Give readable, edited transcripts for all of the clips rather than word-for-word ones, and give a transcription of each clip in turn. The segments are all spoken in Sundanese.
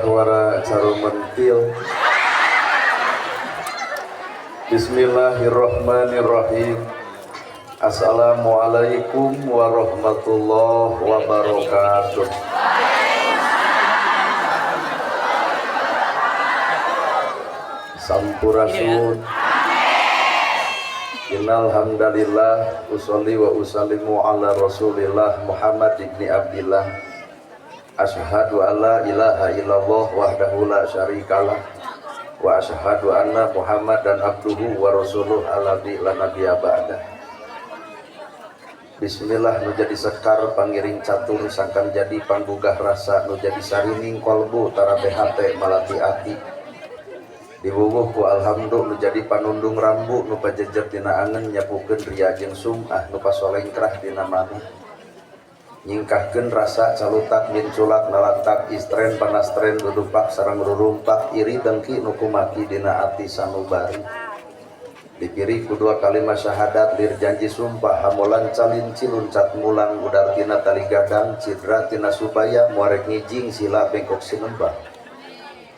Sawara carumentil. Bismillahirrahmanirrahim. Assalamualaikum warahmatullahi wabarakatuh. Sampurasun. Innal hamdalillah usolli wa usallimu ala Rasulillah Muhammad ibni Abdillah. Asyhadu alla ilaha illallah wahdahu la syarikalah wa asyhadu anna Muhammadan abduhu wa rasuluh alladzi la nabiyya ba'da. Bismillah nu jadi sekar pangiring catur sangkan jadi panggugah rasa nu jadi sarining kolbu tarabe hate malati ati. Diwuwuh ku alhamdu nu jadi panundung rambu nu pajejet dina angen nyapukeun ria jeung sum'ah nu pasolengkrah dina manah. Nyingkahkeun rasa calutak minculak nalantak istren panastren dudupak sareng rurumpak iri dengki nu kumaki dina ati sanubari. Dipiri ku dua kalimat syahadat lir janji sumpah hamolan calinci luncat mulang udar tina tali gadang cidra tina subaya muarek ngijing sila bengkok sinembah.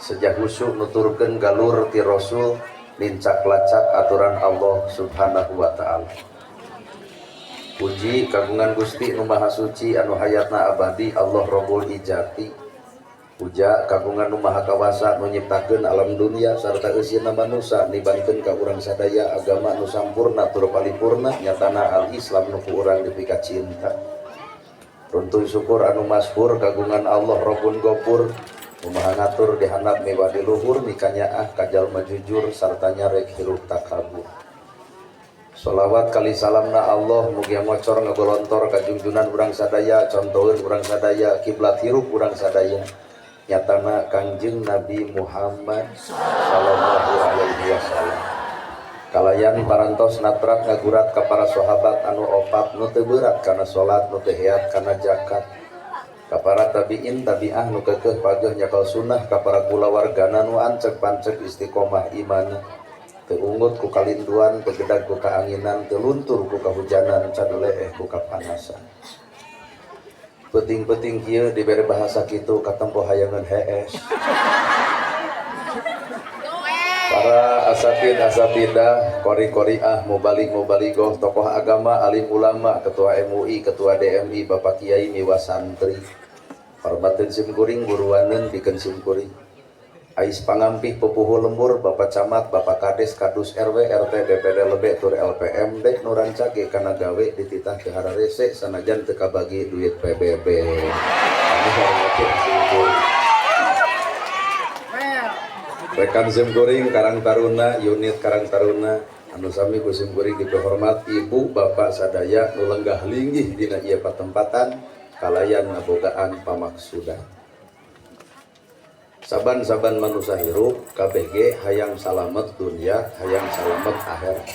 Sejak husuk nuturkeun galur ti Rasul lincak lacak aturan Allah Subhanahu wa ta'ala. Puji kagungan Gusti nu Maha Suci anu hayatna abadi Allah Rabbul Ijati. Puja kagungan nu Maha Kawasa nu nyiptakeun alam dunia sarta eusina manusa nibankeun ka urang sadaya agama nu sampurna tur paripurna nyatana al-Islam nu ku urang dipika cinta. Runtuy syukur anu masyhur kagungan Allah Rabbun Gofur. Kumaha ngatur dihandap miwah di luhur mikanyaah ka jalma jujur sarta nyarek hirup takabur. Sholawat kali salamna Allah mugia ngocor ngagolontor ka junjunan urang sadaya contoheun urang sadaya kiblat hirup urang sadaya nyatana Kangjeng Nabi Muhammad sallallahu alaihi wasallam. Kalayan parantos natrat ngagurat ka para sahabat anu opat nu teu beurat kana salat nu teu heat kana zakat. Ka para tabiin tabiah nu keukeuh pageuh nyakal sunnah ka para kulawargana nu anceg panceg istiqomah imana teu ungut ku kalinduan teu gedag ku kaanginan teu luntur ku kahujanan cadeleeh ku kapanasan. Peuting-peuting kieu dibere bahasa kitu katempo hayangeun hees. Para asatid asatidah qori-qoriah mubalig mubaligoh tokoh agama alim ulama ketua MUI ketua DMI bapak kiai miwa santri. Hormateun sim kuring buruaneun pikeun sim kuring. Ais pangampih pepuhu lembur bapak camat bapak kades kadus RW RT BPD lebe tur LPMD nu rancage kana gawe dititah ke hararese sanajan teu kabagi duit PBB. Rekan sim kuring Karang Taruna unit Karang Taruna anu sami ku sim kuring dipihormat ibu bapak sadaya nu lenggah linggih dina ieu patempatan kalayan ngabogaan pamaksudan. Saban-saban manusia hirup KBG hayang salamet dunia hayang salamet akhirat.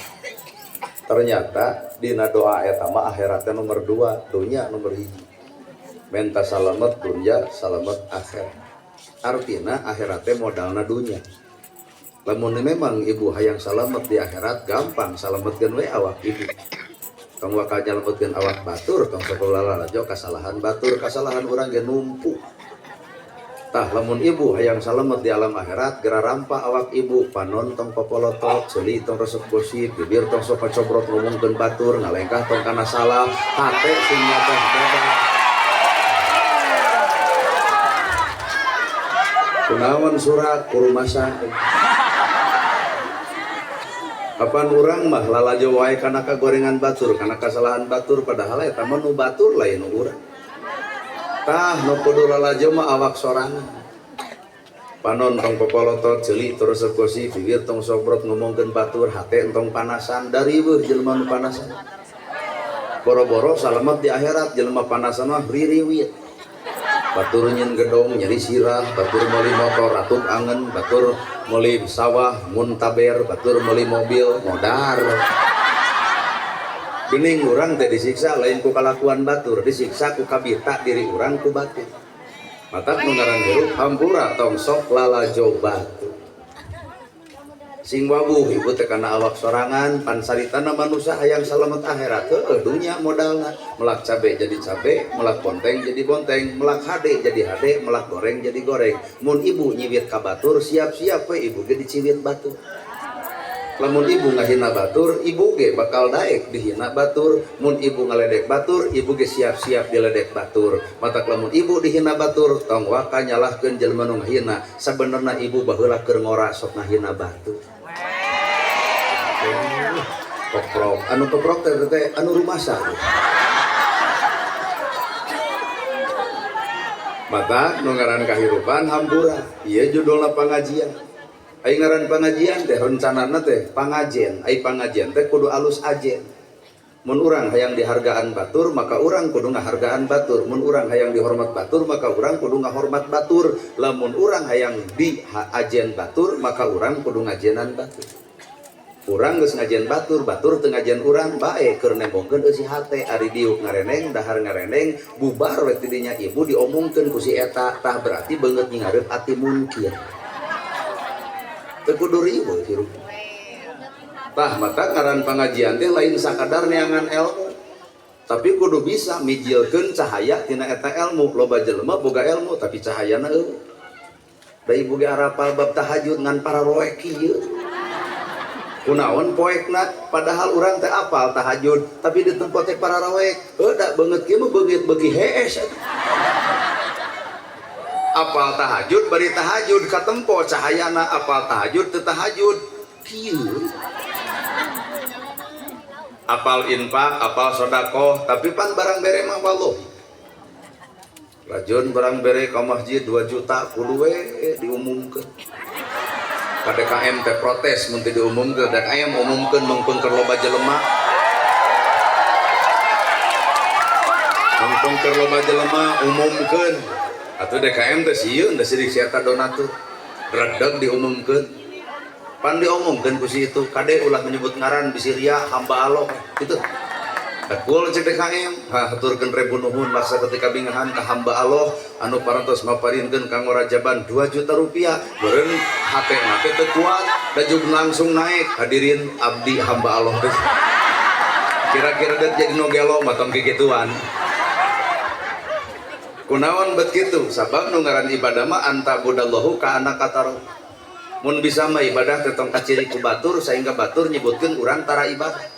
Ternyata dina doa eta mah akhiratnya nomor 2, dunia nomor 1. Menta salamet dunia salamet akhirat. Artinya akhiratnya modalna dunia. Lamun memang ibu hayang salamet di akhirat gampang salametkeun we awak ibu. Tong bakal nyalametkeun awak batur, tong sok lalajo kasalahan batur, kasalahan urang ge numpuk. Tah lamun ibu hayang salamet di alam akhirat gera rampa awak ibu panon tong popolotot, ceuli tong resep gosip, bibir tong sok kacobrot ngomongkeun batur, ngalengkah tong kana salah, hate sing nyabah dadah. Kunaon surat kurumasa. Kapan urang mah lalajo wae kana kagorengan batur, kana kasalahan batur padahal eta mah nu batur lain nu urang. Tah nu kudu lalajo mah awak sorangan. Panon tong popolotot, ceuli terus gosip, bibir tong sobrot ngomongkeun batur, hate entong panasan, dariweuh jelema nu panasan. Boro-boro salamet di akhirat jelema panasan mah ririwit. Batur nyen gedong nyeri sirah, batur meuli motor atup angen, batur meuli sawah muntaber, batur meuli mobil modar. Geuning urang teh disiksa lain ku kalakuan batur, disiksa ku kabita diri urang ku batur. Matak nu ngaran hirup hampura tong sok lalajo batur. Sing wawuh ibu teh kana awak sorangan pan saritana manusia hayang salamet akhirat heueuh dunya modalna melak cabe jadi cabe, melak bonteng jadi bonteng, melak hade jadi hade, melak goreng jadi goreng. Mun ibu nyiwit ka batur siap-siap we ibu ge diciwit batur. Lamun ibu ngahina batur, ibu ge bakal daek dihina batur. Mun ibu ngaledek batur, ibu ge siap-siap diledek batur. Matak lamun ibu dihina batur, tong waka nyalahkeun jelema nu ngahina. Sabenerna ibu baheula keur ngora sok ngahina batur. Koprok, anu koprok teh teh anu rumasa. Matak nu ngaran kahirupan hampura. Ieu judulna pangajian. Ai ngaran pangajian teh rencanana teh pangajen. Ai pangajian teh kudu alus ajen. Mun urang hayang dihargaan batur maka urang kudu ngahargaan batur. Mun urang hayang dihormat batur maka urang kudu ngahormat batur. Lamun urang hayang diajen batur maka urang kudu ngajenan batur. Urang geus ngajen batur, batur teu ngajen urang bae keur nembongkeun eusi hate. Ari diuk ngareneng, dahar ngareneng, bubar we ti dinya ibu diomongkeun ku si eta, tah berarti beungeut nyingareup ati mungkir. Teu kudu riweuh hirup. Tah mata ngaran pangajian teh lain sakadar neangan ilmu, tapi kudu bisa mijilkeun cahaya tina eta ilmu. Loba jelema boga ilmu tapi cahayana eueuh. Da ibu ge arapal bab tahajud ngan pararoek kieu. Kunaon poekna padahal urang teh apal tahajud tapi di tempat teh pararoek. Heuh da beungeut kieu mah beungeut beuki hees. Apal tahajud bari tahajud katempo cahayana, apal tahajud teu tahajud kieu. Apal infak, apal sedekah, tapi pan barang bere mah wallahi. Rajun barang bere ka masjid 2 juta kudu we diumumkeun. Ka DKM teh protes mun teu diumumkeun, DKM umumkeun mengpengker loba jelema. Mengpengker loba jelema umumkeun. Atuh DKM teh sieun da sirik si eta donatur. Redeg diumumkeun. Pan diomongkeun ku si itu, kade ulah menyebut ngaran bisi ria hamba Allah gitu. Tekul cek DKM, ha haturkeun rebu nuhun laksa ketika bingahan ka hamba Allah anu parantos maparinkeun kanggo rajaban 2 juta rupiah. Beureun hatena teh teu kuat, da jug langsung naik hadirin abdi hamba Allah teh. Kira-kira deuk jadi nu gelo mah tong kikituan. Kunaon bet kitu? Sabab nu ngaran ibadah mah anta budallahu ka anaka taro. Mun bisa mah ibadah teh tong kaciri ku batur sehingga batur nyebutkeun urang tara ibadah.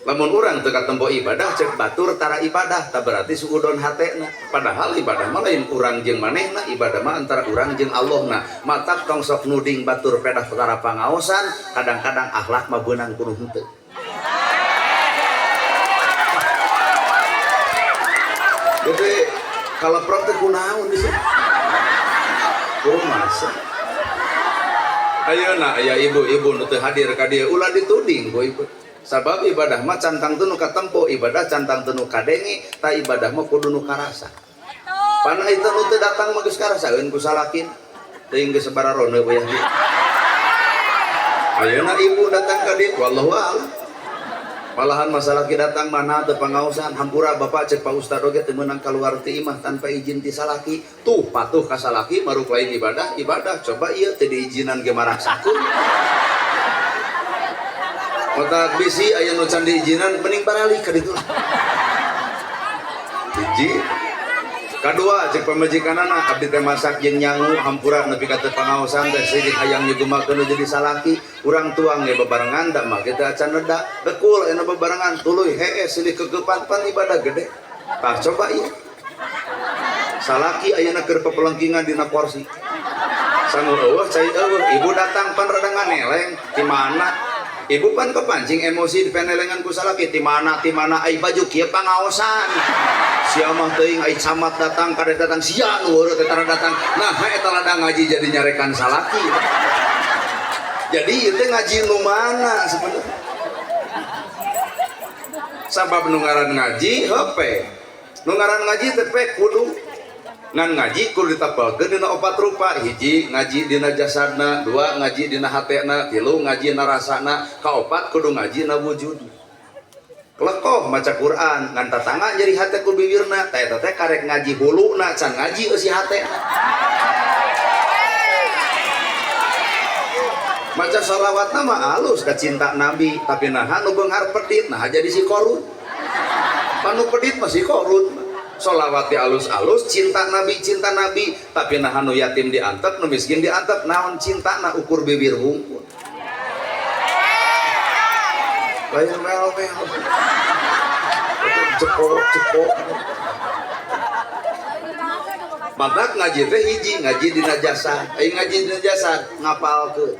Lamun urang teu katempo ibadah cek batur tara ibadah, tah berarti suudon hatena. Padahal ibadah mah lain urang jeung manehna, ibadah mah antara urang jeung Allahna. Matak tong sok nuding batur pedah tara pangaosan, kadang-kadang akhlak mah beunang kudu henteu. Jadi kalau prok teh kunaon di sini? Kumaha? Ayeuna aya ibu-ibu nu teu hadir ka dieu ulah dituding ku ibu. Sabab ibadah mah cantang teu nu katempo, ibadah cantang teu nu kadenge, ta ibadah mah kudu nu karasa. Pan eta nu teu datang mah geus karasaeun ku salakin. Teuing geus sabaraha ronde we ieu. Ayeuna ibu datang ka dieu wallahu a'lam. Malahan masalah ki datang mana teu pangaosan hampura bapak cek Pak Ustad oge teu meunang kaluar ti imah tanpa izin ti salaki. Tuh patuh ka salaki maruk lain ibadah, ibadah coba ieu teu diizinan ge maraksakeun. Otak bisi aya nu can diizinan mending baralik ka ditu. Hiji. Kadua cek pamajikanana abdi teh masak jeung nyangu hampura nepi ka teu pangaosan teh sidik hayang nyugumakeun nu jadi salaki. Urang tuang ge bebarengan da mah kita acan reda dekul ena bebarengan tuluy hees silih kegepan pan ibadah gede. Tah coba ieu. Salaki ayeuna keur pepelengkingan dina kursi. Sangu eueuh cai eueuh ibu datang pan rada nganeleng di mana? Ibu pan kepancing emosi di penelengan ku salaki di mana ai baju kieu pangaosan. Sia mah teuing ai camat datang kades datang sia nu heureut teh tara datang. Nah eta ladang ngaji jadi nyarekan salaki. Jadi ieu teh ngaji nu mana sebenarnya? Sabab nu ngaran ngaji heupe. Nu ngaran ngaji teh pe kudu ngan ngaji kudu ditapalkeun dina opat rupa. Hiji ngaji dina jasadna, dua ngaji dina hatena, tilu ngaji dina rasana, kaopat kudu ngaji dina wujudna. Lekoh maca Quran ngan tatangga nyeri hate ku bibirna, tah eta teh karek ngaji huluna can ngaji eusi hatena. Maca sholawatna mah alus ka cinta Nabi, tapi naha nu beunghar pedit, nah jadi si korun. Panu pedit mah si korun. Sholawat di alus-alus, cinta Nabi, tapi naha nu yatim diantep, nu miskin diantep, naon cintana ukur bibir hungkul. Lain mel-mel. Cepok-cepok. Maka ngaji teh hiji, ngaji dina jasad. Ai ngaji dina jasad ngapalkeun.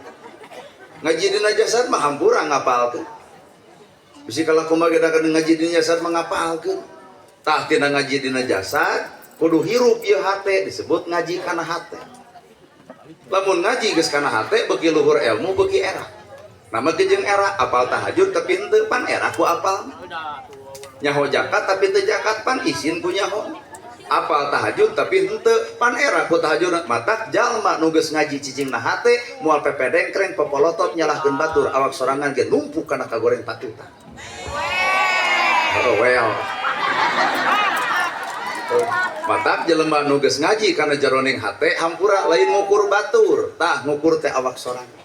Ngaji dina jasad mah hampura ngapalkeun. Bisi kalau kumaha gedakan ngaji dina jasad mah ngapalkeun. Tah tina ngaji dina jasad kudu hirup ieu hate disebut ngaji kana hate. Lamun ngaji geus kana hate beuki luhur ilmu beuki era. Nama ge jeung era apal tahajud tapi henteu pan era ku apal. Nyaho zakat tapi teu zakat pan isin ku nyaho. Apal tahajud tapi henteu pan era ku tahajud matak jalma nu geus ngaji cicing na hate moal pepedengkreng popolotot nyalahkeun batur awak sorangan ge numpuk kana kagoreng patutan. Oh well. Matak jelema nu geus ngaji kana jeroning hate hampura lain ngukur batur, tah ngukur teh awak sorangan.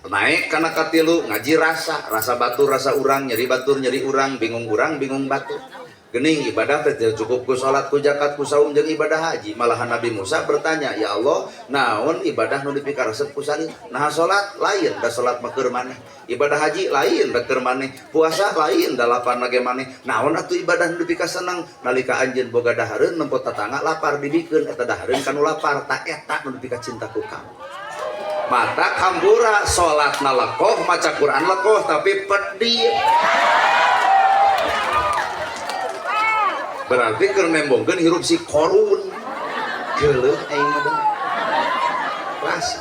Naik kana katilu ngaji rasa, rasa batur rasa urang, nyeri batur nyeri urang, bingung urang bingung batur. Gening ibadah teh cukup ku salat ku zakat ku saum jeung ibadah haji. Malahan Nabi Musa bertanya, "Ya Allah, naon ibadah nu dipikaresep ku salira?" Nah salat lain da salat mah keur maneh. Ibadah haji lain da keur maneh. Puasa lain da lapar ge maneh. Naon atuh ibadah nu dipikaseneng nalika anjeun boga dahareun nempo tatangga lapar dibikeun eta dahareun kanu lapar ta eta nu dipikacinta ku kamu. Mata hampura salatna lekoh maca Quran lekoh tapi pedih. Berarti keur nembongkeun hirup si korun. Geuleuh aing mah. Rasa.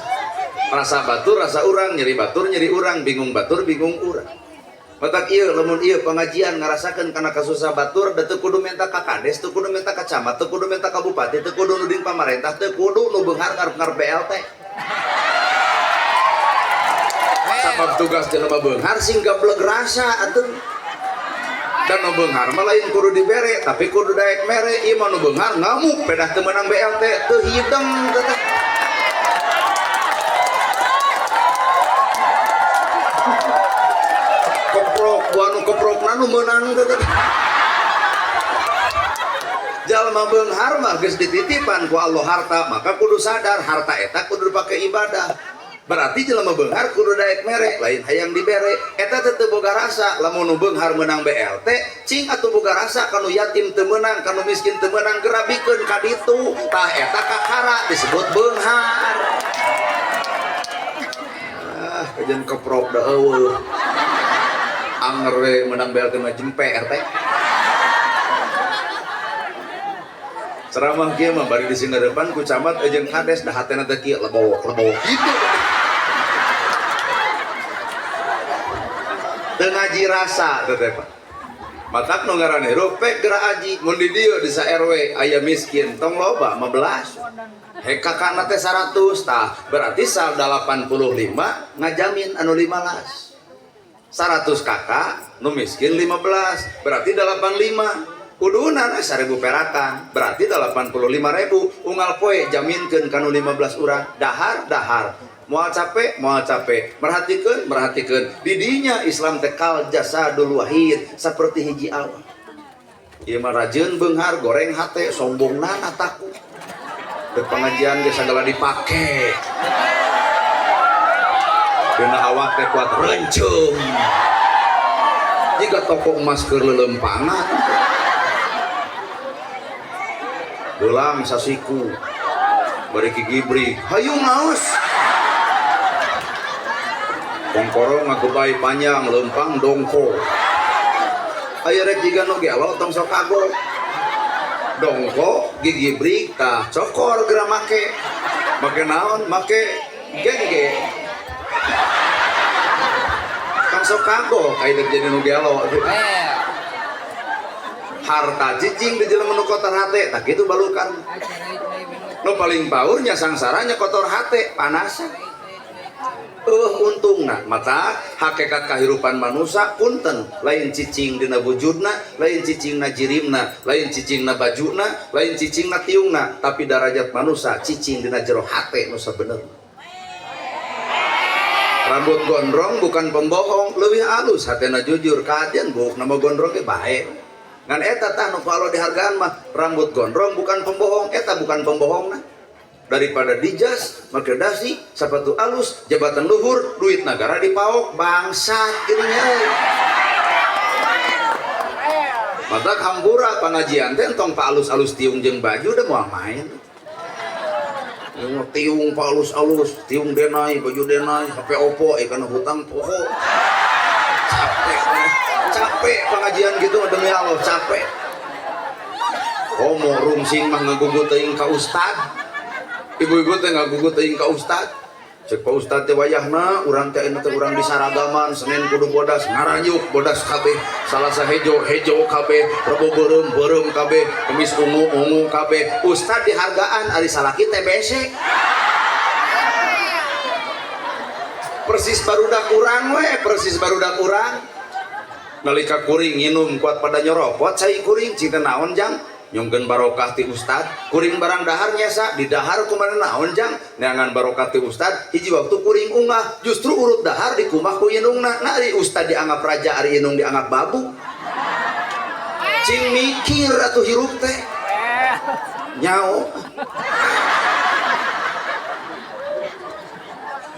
Rasa batur rasa urang, nyeri batur nyeri urang, bingung batur bingung urang. Matak ieu lamun ieu pengajian ngarasakeun kana kasusah batur da teu kudu minta ka kades, teu kudu minta ka camat, teu kudu minta ka bupati, teu kudu nuding pamarentah, teu kudu nu beunghar ngarep-ngarep BLT. Sabab tugas jelema beunghar sing gableg rasa atuh. Dan nu beunghar mah lain kudu dibere tapi kudu daek mere. Ieu mah nu beunghar ngamuk pedah teu meunang BLT teu hideng teh. Keprok buah nu keprokna nu meunang teh. Jalma beunghar mah geus dititipan ku Allah harta, maka kudu sadar harta eta kudu dipake ibadah. Berarti jelema beunghar kudu daek mere, lain hayang dibere. Eta teh teu boga rasa, lamun nu beunghar meunang BLT, cing atuh boga rasa kanu yatim teu meunang, kanu miskin teu meunang, gerabikeun ka ditu. Tah eta kakara disebut beunghar. Ah, kajian keprok da eueuh. Anger we meunang BLT mah jempe RT. Ceramah kieu mah bari disineurepan ku camat jeung kades da hatena teh kieu lebok-lebok kitu. Teu ngaji rasa teh teh Pak. Matak nu ngaran hirup pek geura aji mun di dieu di sa RW aya miskin tong loba 15. Hek kakana teh 100 tah berarti sal 85 ngajamin anu 15. 100 kakak nu miskin 15 berarti 85. Kudunan 1000 perakan berarti 85.000 unggal poe jaminkeun kanu 15 urang dahar dahar moal capek merhatikeun merhatikeun didinya Islam teh kal jasadul wahid seperti hiji awak. Ieu mah rajeun beunghar goreng hate sombongna takut Dek pengajian ge sagala dipake dina awak teh kuat rencem jiga toko emas keur leuleumpangan belang sasiku bari gigibrik hayu ngaos kongkoro ngagebai panjang lempang dongko aya rek jiga nu gelo tong sok kagok dongko gigibrik tah cokor geura make make naon make gengge tong sok kagok aya rek jadi nu gelo. Harta cicing di jelema nu kotor hate tak kitu balukan nu paling paurnya sangsaranya kotor hate panasan untungna mata hakikat kahirupan manusia punten lain cicing dina wujudna lain cicingna jirimna lain cicingna bajuna lain cicingna tiungna tapi darajat manusia cicing dina jero hate nu sabenerna. Rambut gondrong bukan pembohong, leuwih alus hatena jujur, kajian buuk nama gondrong ge bae. Ngan eta tah nu kalau dihargaan mah rambut gondrong bukan pembohong, eta bukan pembohongna. Daripada dijas, make dasi, sepatu alus, jabatan luhur, duit negara dipaok, bangsat geuning. Mata hampura pengajian teh entong pa alus-alus tiung jeung baju udah moal main. Tiung pa alus-alus, tiung denai, baju denai, HP Oppo, kana hutang poho. Capek, capek pengajian gitu demi Allah, capek. Komo rungsing mah ngagugu teuing ka ustad. Ibu-ibu teh ngagugu teuing ka ustad. Cek Pak Ustad teh wayahna urang teh ayeuna teh urang di saragaman, Senin kudu bodas, ngaranyuk bodas kabeh, Salasa hejo hejo kabeh, Rebo beureum beureum kabeh, Kemis ungu ungu kabeh. Ustad dihargaan ari salaki teh bese. Persis barudak urang we, persis barudak urang. Nalika kuring nginum kuat pada nyoropot cai kuring cing teh naon jang? Nyungkeun barokah ti ustad, kuring barang dahar nyesa, di dahar kumaha naon jang? Neangan barokah ti ustad, hiji waktu kuring ungah, justru urut dahar dikumah ku indungna. Nah ari ustad dianggap raja, ari indung dianggap babu. Cing mikir atuh hirup teh. Nyao.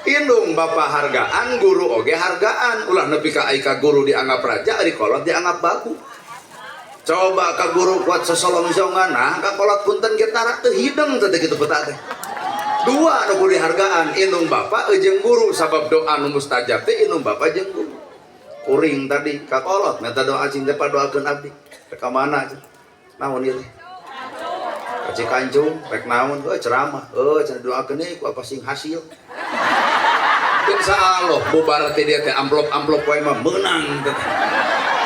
Indung bapak hargaan, guru oge hargaan. Ulah nepi ka ai ka guru dianggap raja, ari kolot dianggap babu. Coba ka guru kuat sesolong-songan, nah ka kolot punten ge tara teu hideng teh kitu peta teh. Dua nu kudu dihargaan, indung bapak jeung guru, sabab doa nu mustajab teh indung bapak jeung guru. Kuring tadi ka kolot minta doa cing teh padoakeun abdi. Rek ka mana cing? Naon ieu teh? Ka Cikancung, rek naon? Heuh ceramah. Heuh cenah doakeun ieu ku apa sing hasil. Insya Allah bubar teh dia teh amplop-amplop wae mah meunang teh.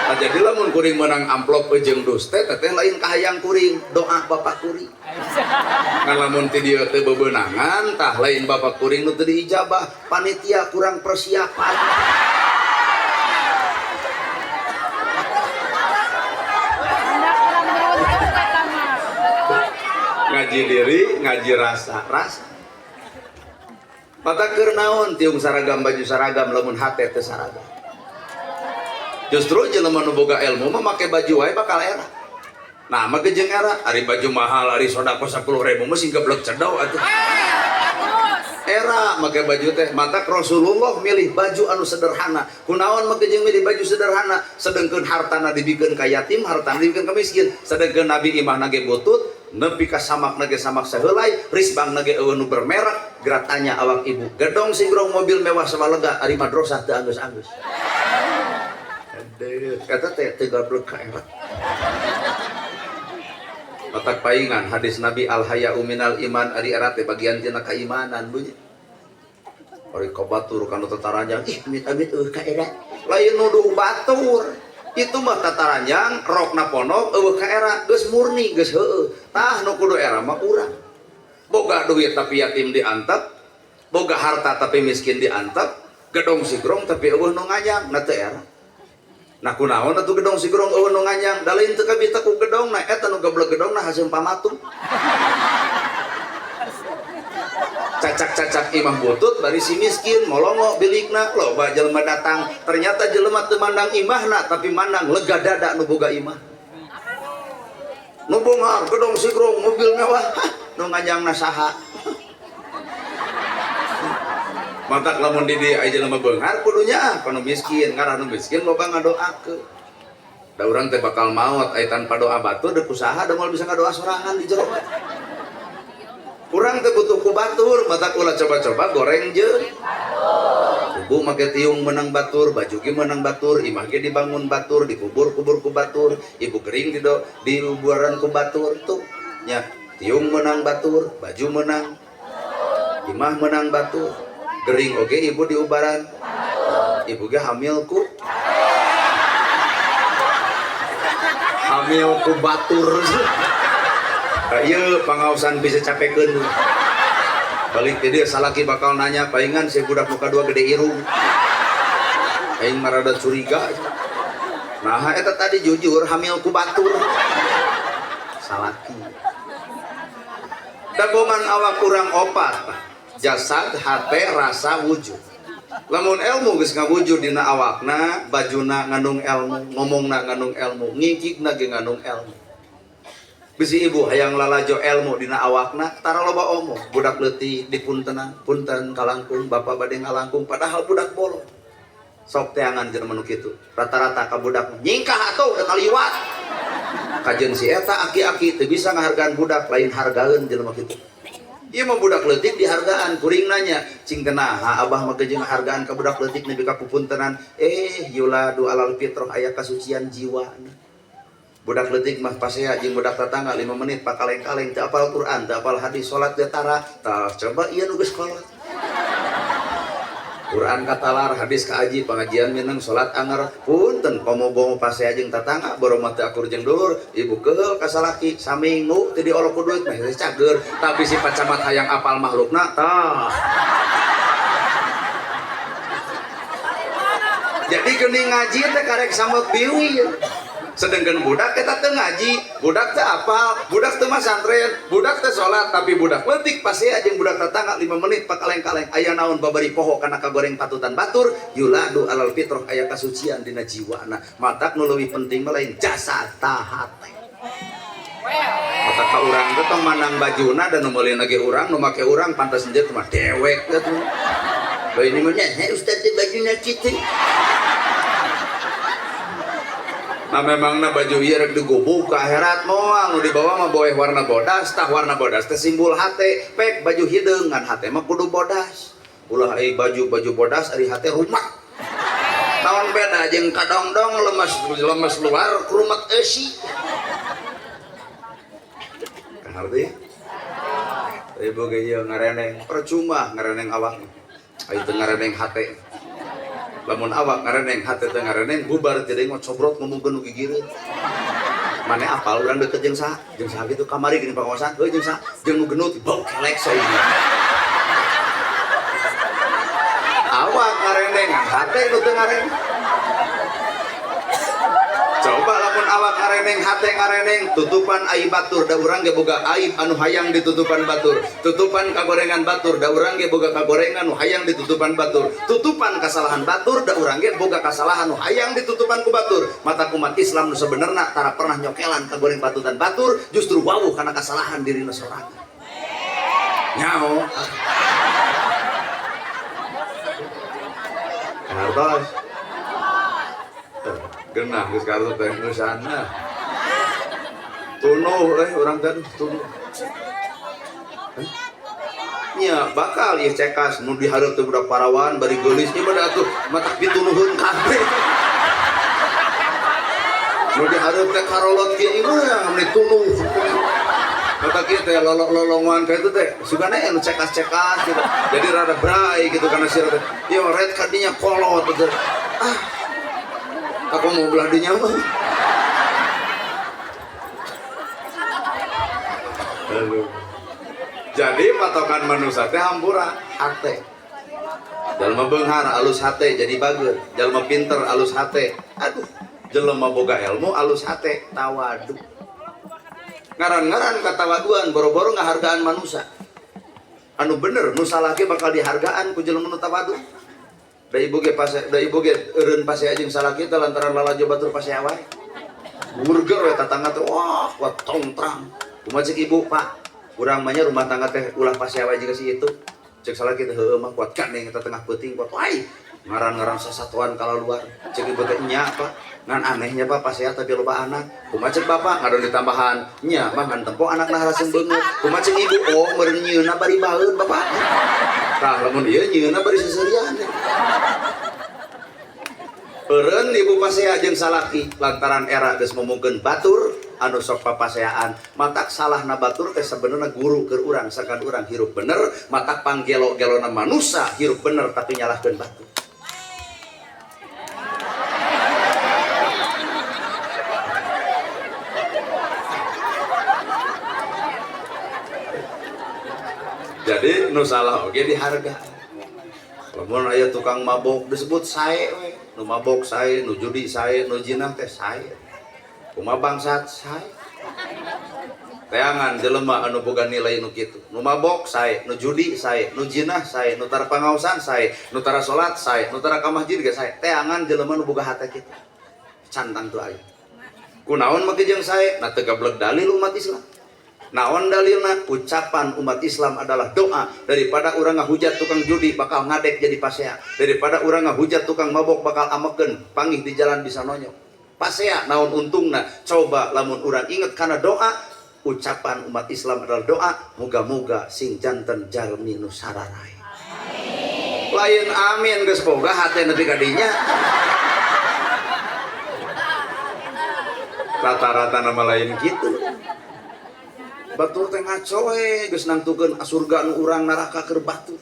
Nah, jadi lamun kuring menang amplop jeung dus teh teteh lain kahayang kuring, doa bapak kuring. Ngan lamun ti dieu teh bebenangan tah lain bapak kuring nu teu diijabah, panitia kurang persiapan. Ngaji diri, ngaji rasa, rasa. Mata keur naon tiung saragam baju saragam lamun hate teu saragam. Justru jelema nu boga ilmu mah make baju wae bakal era. Nah, make jeung era, ari baju mahal, ari sodako 10.000 mah sing geblek cedo atuh. Era make baju teh, matak Rasulullah milih baju anu sederhana. Kunaon make jeung milih baju sederhana, sedengkeun hartana dibikeun ka yatim, hartana dibikeun ka miskin. Sedengkeun Nabi imahna ge butut, nepi ka samakna ge samak saheulai, risbangna ge eueuh nu bermerek, geratanya awak ibu. Gedong singrong mobil mewah sawalega, ari madrasah teu anggeus-anggeus. Kata teh teu gablek ka era. Otak paingan hadis Nabi al haya'u minal iman ari era teh bagian tina keimanan bunyi. Ari ka batur kana tataranjang ih amit-amit eueuh ka era. Lain nuduh batur. Itu mah tataranjang rokna ponok eueuh ka era geus murni geus heueuh. Tah nu kudu era mah urang. Boga duit tapi yatim diantep, boga harta tapi miskin diantep, gedong sigrong tapi eueuh nu nganyang na teu era. Nah kunaon atuh gedong sigrong eueuh nu nganyang, da lain teu kabita ku gedongna, eta nu geblek gedongna haseum pamatung. Cacak-cacak imah butut bari si miskin molongo bilikna, loba jelema datang, ternyata jelema teu mandang imahna tapi mandang lega dada nu boga imah. Nu beunghar gedong sigrong mobil mewah, hah, nu nganyangna saha? Matak lamun di dieu aya jelema beunghar kudunya ah panu miskin, ngarah nu miskin loba ngadoakeun. Da urang teh bakal maot aya tanpa doa batur deuk usaha da moal bisa ngadoa sorangan di jero. Urang teh butuh ku batur, matak ulah coba-coba goreng jeung ibu make tiung menang batur, baju ge menang batur, imah ge dibangun batur, dikubur-kubur ku batur, ibu kering di buaran ku batur tuh nya tiung menang batur, baju menang, imah menang batur. Gering oge ibu diubaran, ibu ge hamil ku batur. Ieu pangaosan bisa capekeun. Balik ti dieu salaki bakal nanya paingan si budak muka dua gede irung. Aing mah rada curiga. Nah eta tadi jujur hamil ku batur. Salaki. Dagoman awak kurang opat. Jasad, hate, rasa, wujud. Lamun ilmu geus ngawujud dina awakna, bajuna ngandung ilmu, ngomongna ngandung ilmu, ngingkikna ge ngandung ilmu. Bisi ibu hayang lalajo ilmu dina awakna, tara loba omong, budak leutik dipuntenan, punten kalangkung, bapak bade ngalangkung, padahal budak bolong. Sok teangan jelema nu kitu. Rata-rata ka budak nyingkah atuh udah kaliwat. Kajeun si eta aki-aki teu bisa ngahargaan budak, lain hargaeun jelema kitu. Ieu mah budak leutik dihargaan, kuring nanya, cing kunaha abah mah jeung ngahargaan ka budak leutik nepi ka pupuntenan, yuladu alal fitrah aya kasucian jiwana. Budak leutik mah pasea jeung budak tetangga 5 menit pakaleng-kaleng teu apal Quran, teu apal hadis, salat ge tara. Tah coba ieu nu geus kolot. Quran katalar, hadis kaaji, pengajian mineng, salat anger, punten komo-bomo pasea jeung tetangga, boro mah teu akur jeung dulur, ibu keheul ka salaki, saminggu teu diolok ku duit mah cager, tapi si pacamat hayang apal makhlukna tah. Jadi geuning ngaji teh karek sambet biwir. Sedangkan budak kita teu ngaji, budak teu apal, budak teu masantren, budak teu salat, tapi budak leutik pasea jeung budak tetangga 5 menit pakaleng-kaleng aya naon babari poho kana kagoreng patutan batur, yuladu alal fitrah aya kasucian dina jiwana. Matak nu leuwih penting mah lain jasa tahate. Matak ka urang teh tong mandang bajuna dan nu meuli ge urang, nu make urang pantes sendiri mah dewek teh. Lain mah nya, ustaz teh bajuna kitu. Nah memangna baju ieu rek digobok ka akhirat moal nu dibawa mah boeh warna bodas, tah warna bodas teh simbol hate, pek baju hideung ngan hate mah kudu bodas. Ulah ai baju-baju bodas ari hate rumat. Naon beda jeung kadongdong lemes lemes luar kurumat eusi. Ngarti? Ibu ge ieu ngareneng percuma ngareneng awak. Ai teu ngareneng hate. Lamun awak ngareneng hate teu ngareneng bubar teu deui ngocobrot ngomongkeun nu gigireun. Mane apal urang deket jeung saha? Jeung saha kitu kamari geuning pangawasan, heuh jeung saha? Jeung nu genut bau kelek saeunya. Awak ngareneng hate nu teu ngareneng. Coba lamun awak ngareneng hate ngareneng tutupan aib batur da urang ge boga aib anu hayang ditutupan batur, tutupan kagorengan batur da urang ge boga kagorengan nu hayang ditutupan batur, tutupan kasalahan batur da urang ge boga kasalahan nu hayang ditutupan ku batur. Mata umat Islam nu sebenarna tara pernah nyokelan kagoreng patutan batur, justru wawuh kana kasalahan dirina sorangan. Nyaho. Hartos. Genah geus kartu teh geusana. Tunuh urang teh tunuh. Nya bakal ieu cekas nu dihareup teh budak parawan bari geulis ieu mah atuh matak ditunuheun kabeh. Nu dihareup teh karolot kieu ieu mah meni tunuh. Matak ieu teh lolong-lolongan ka itu teh sugana anu cekas-cekas gitu. Jadi rada bray gitu kana sirah teh. Ieu red kadinya kolot gitu. Ah. Aku mau belah dinya mah. Jadi patokan manusia teh hampura hate. Jalma beunghar alus hate jadi bager, jalma pinter alus hate. Aduh, jelema boga ilmu alus hate tawadu. Ngaran-ngaran katawaduan boro-boro ngahargaan manusia. Anu bener nu salah ge bakal dihargaan ku jelema nu tawadu. Da ibu ge pase, da ibu ge eureun pase jeung salaki teh lantaran lalajo batur pase wae. Burger we tatangga teh wah kuat tongtrang. Kumaha cek ibu, Pak? Urang mah nya rumah tangga teh ulah pase wae jeung si itu. Cek salaki teh heueuh mah kuat gandeng eta tengah peuting kuat wae. Ngaran-ngaran sasatuan kalaluar. Cek ibu teh nya, Pak. Ngan anehnya Pak pasea tapi loba anak. Kumaha cek bapak ngadon ditambahan nya mah ngan tempo anakna haraseun beungeut. Kumaha cek ibu oh meureun nyieunna bari baeun bapak. Tah lamun ieu nyieunna bari seserian. Eureun ibu pasea jeung salaki lantaran era geus ngomongkeun batur anu sok papaseaan. Matak salahna batur teh sebenarna guru keur urang sangkan urang hirup bener, matak panggelo-gelona manusa hirup bener tapi nyalahkeun batur. Jadi nu salah oge dihargaan. Lamun aya tukang mabok disebut sae we, nu mabok sae, nu judi sae, nu jinah teh sae. Kumaha bangsat sae. Teangan jelema anu boga nilai nu kitu. Nu mabok sae, nu judi sae, nu jinah sae, nu tara pangaosan sae, nu tara salat sae, nu tara ka masjid ge sae. Teangan jelema nu boga hate kitu. Cantang tuh aya. Kunaon make jeung sae? Na teu gablek dalil umat Islam. Naon dalilna? Ucapan umat Islam adalah doa. Daripada urang ngahujat tukang judi bakal ngadek jadi pasea. Daripada urang ngahujat tukang mabok bakal ameken, panggih di jalan bisa nonyok. Pasea naon untungna? Coba lamun urang inget karena doa, ucapan umat Islam adalah doa, moga-moga sing janten jalmi nu sararai. Lain amin geus boga hate nepi ka dinya. Rata-rata nama lain gitu. Batur teh ngaco we geus nangtukeun surga nu urang neraka keur batur.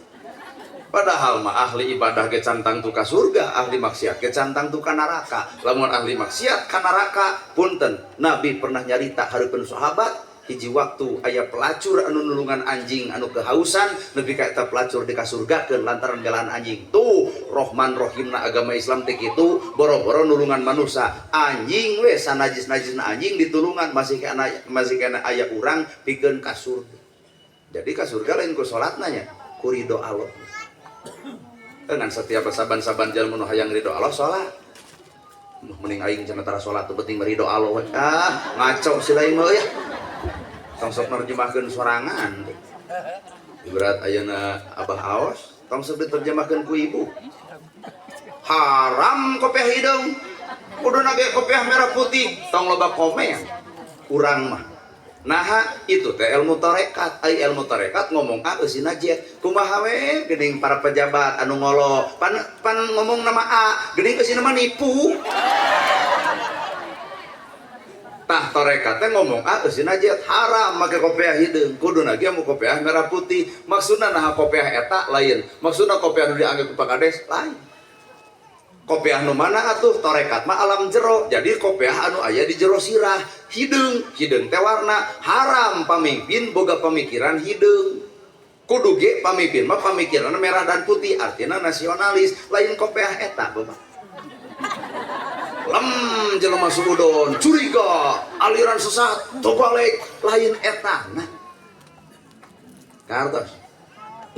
Padahal mah ahli ibadah ge cantang tu ka surga, ahli maksiat ge cantang tu ka neraka. Lamun ahli maksiat ka neraka, punten, Nabi pernah nyarita hareupeun sahabat, hiji waktu aya pelacur anu nulungan anjing anu kehausan, nepi ka eta pelacur dikasurgakeun lantaran belaan anjing. Tuh, Rohman Rohimna agama Islam teh kitu, boro-boro nulungan manusia. Anjing we sanajis-najisna anjing ditulungan masih kena aya urang pikeun ka surga. Jadi ka surga lain ku salatna nya, ku ridho Allah. Dengan setiap saban-saban jalma nu hayang ridho Allah salat. Mending aing cenah tara salat teu penting ridho Allah we. Ah, ngaco si lain mah ya. Tong sok nerjemahkeun sorangan. Ibarat ayeuna Abah Aos, tong sok diterjemahkeun ku ibu. Haram kopiah hideung. Kuduna ge kopiah merah putih, tong loba komen. Urang mah. Naha itu teh ilmu tarekat, ai ilmu tarekat ngomong A eusina Z. Kumaha we geuning para pejabat anu ngolo, pan ngomong nama A, geuning eusina mah nipu. Tah tarekat teh ngomong A eusina Z, haram make kopiah hideung, kuduna ge mu kopiah merah putih. Maksudna naha kopiah eta lain, maksudna kopiah nu diangge ku Pak Kades lain. Kopiah nu mana atuh tarekat mah alam jero, jadi kopiah anu aya di jero sirah hideung, hideung teh warna haram pamimpin boga pamikiran hideung. Kudu ge pamimpin mah pamikiran merah dan putih, artinya nasionalis, lain kopiah eta bapak. Lem jelema suudon, curiga, aliran sesat, tobalik, lain eta nah. Kartos.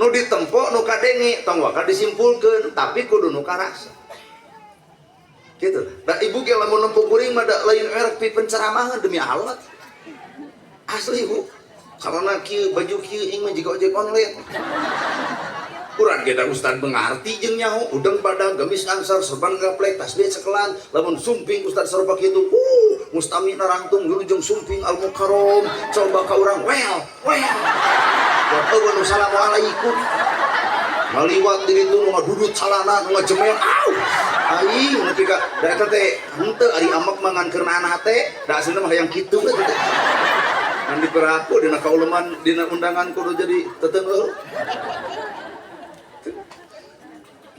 Nu ditempo nu kadenge tong waka disimpulkeun, tapi kudu nu karasa. Gitu. Da ibu ge lamun nempo kuring mah da lain erek pi penceramahan demi Allah. Asli Bu. Karena kieu baju kieu ing mah jiga ojek online. Urang ge da ustad mengarti jeung nyaho, udeng badag, gamis angsar, serban gaplek, tasbih cekelan, lamun sumping ustad sarupa kitu, mustami narangtung wilujeng sumping al mukarrom, coba ka urang well, well. Wa assalamualaikum. Ngaliwat di ditu nu ngadudut calana nu ngajemer, au. Aing nepi ka da eta teh henteu ari amek mah ngan keur nahan hate, da aslinya mah hayang kitu we teh. Ngan diperaku dina kauleman dina undangan kudu jadi teteungeuh.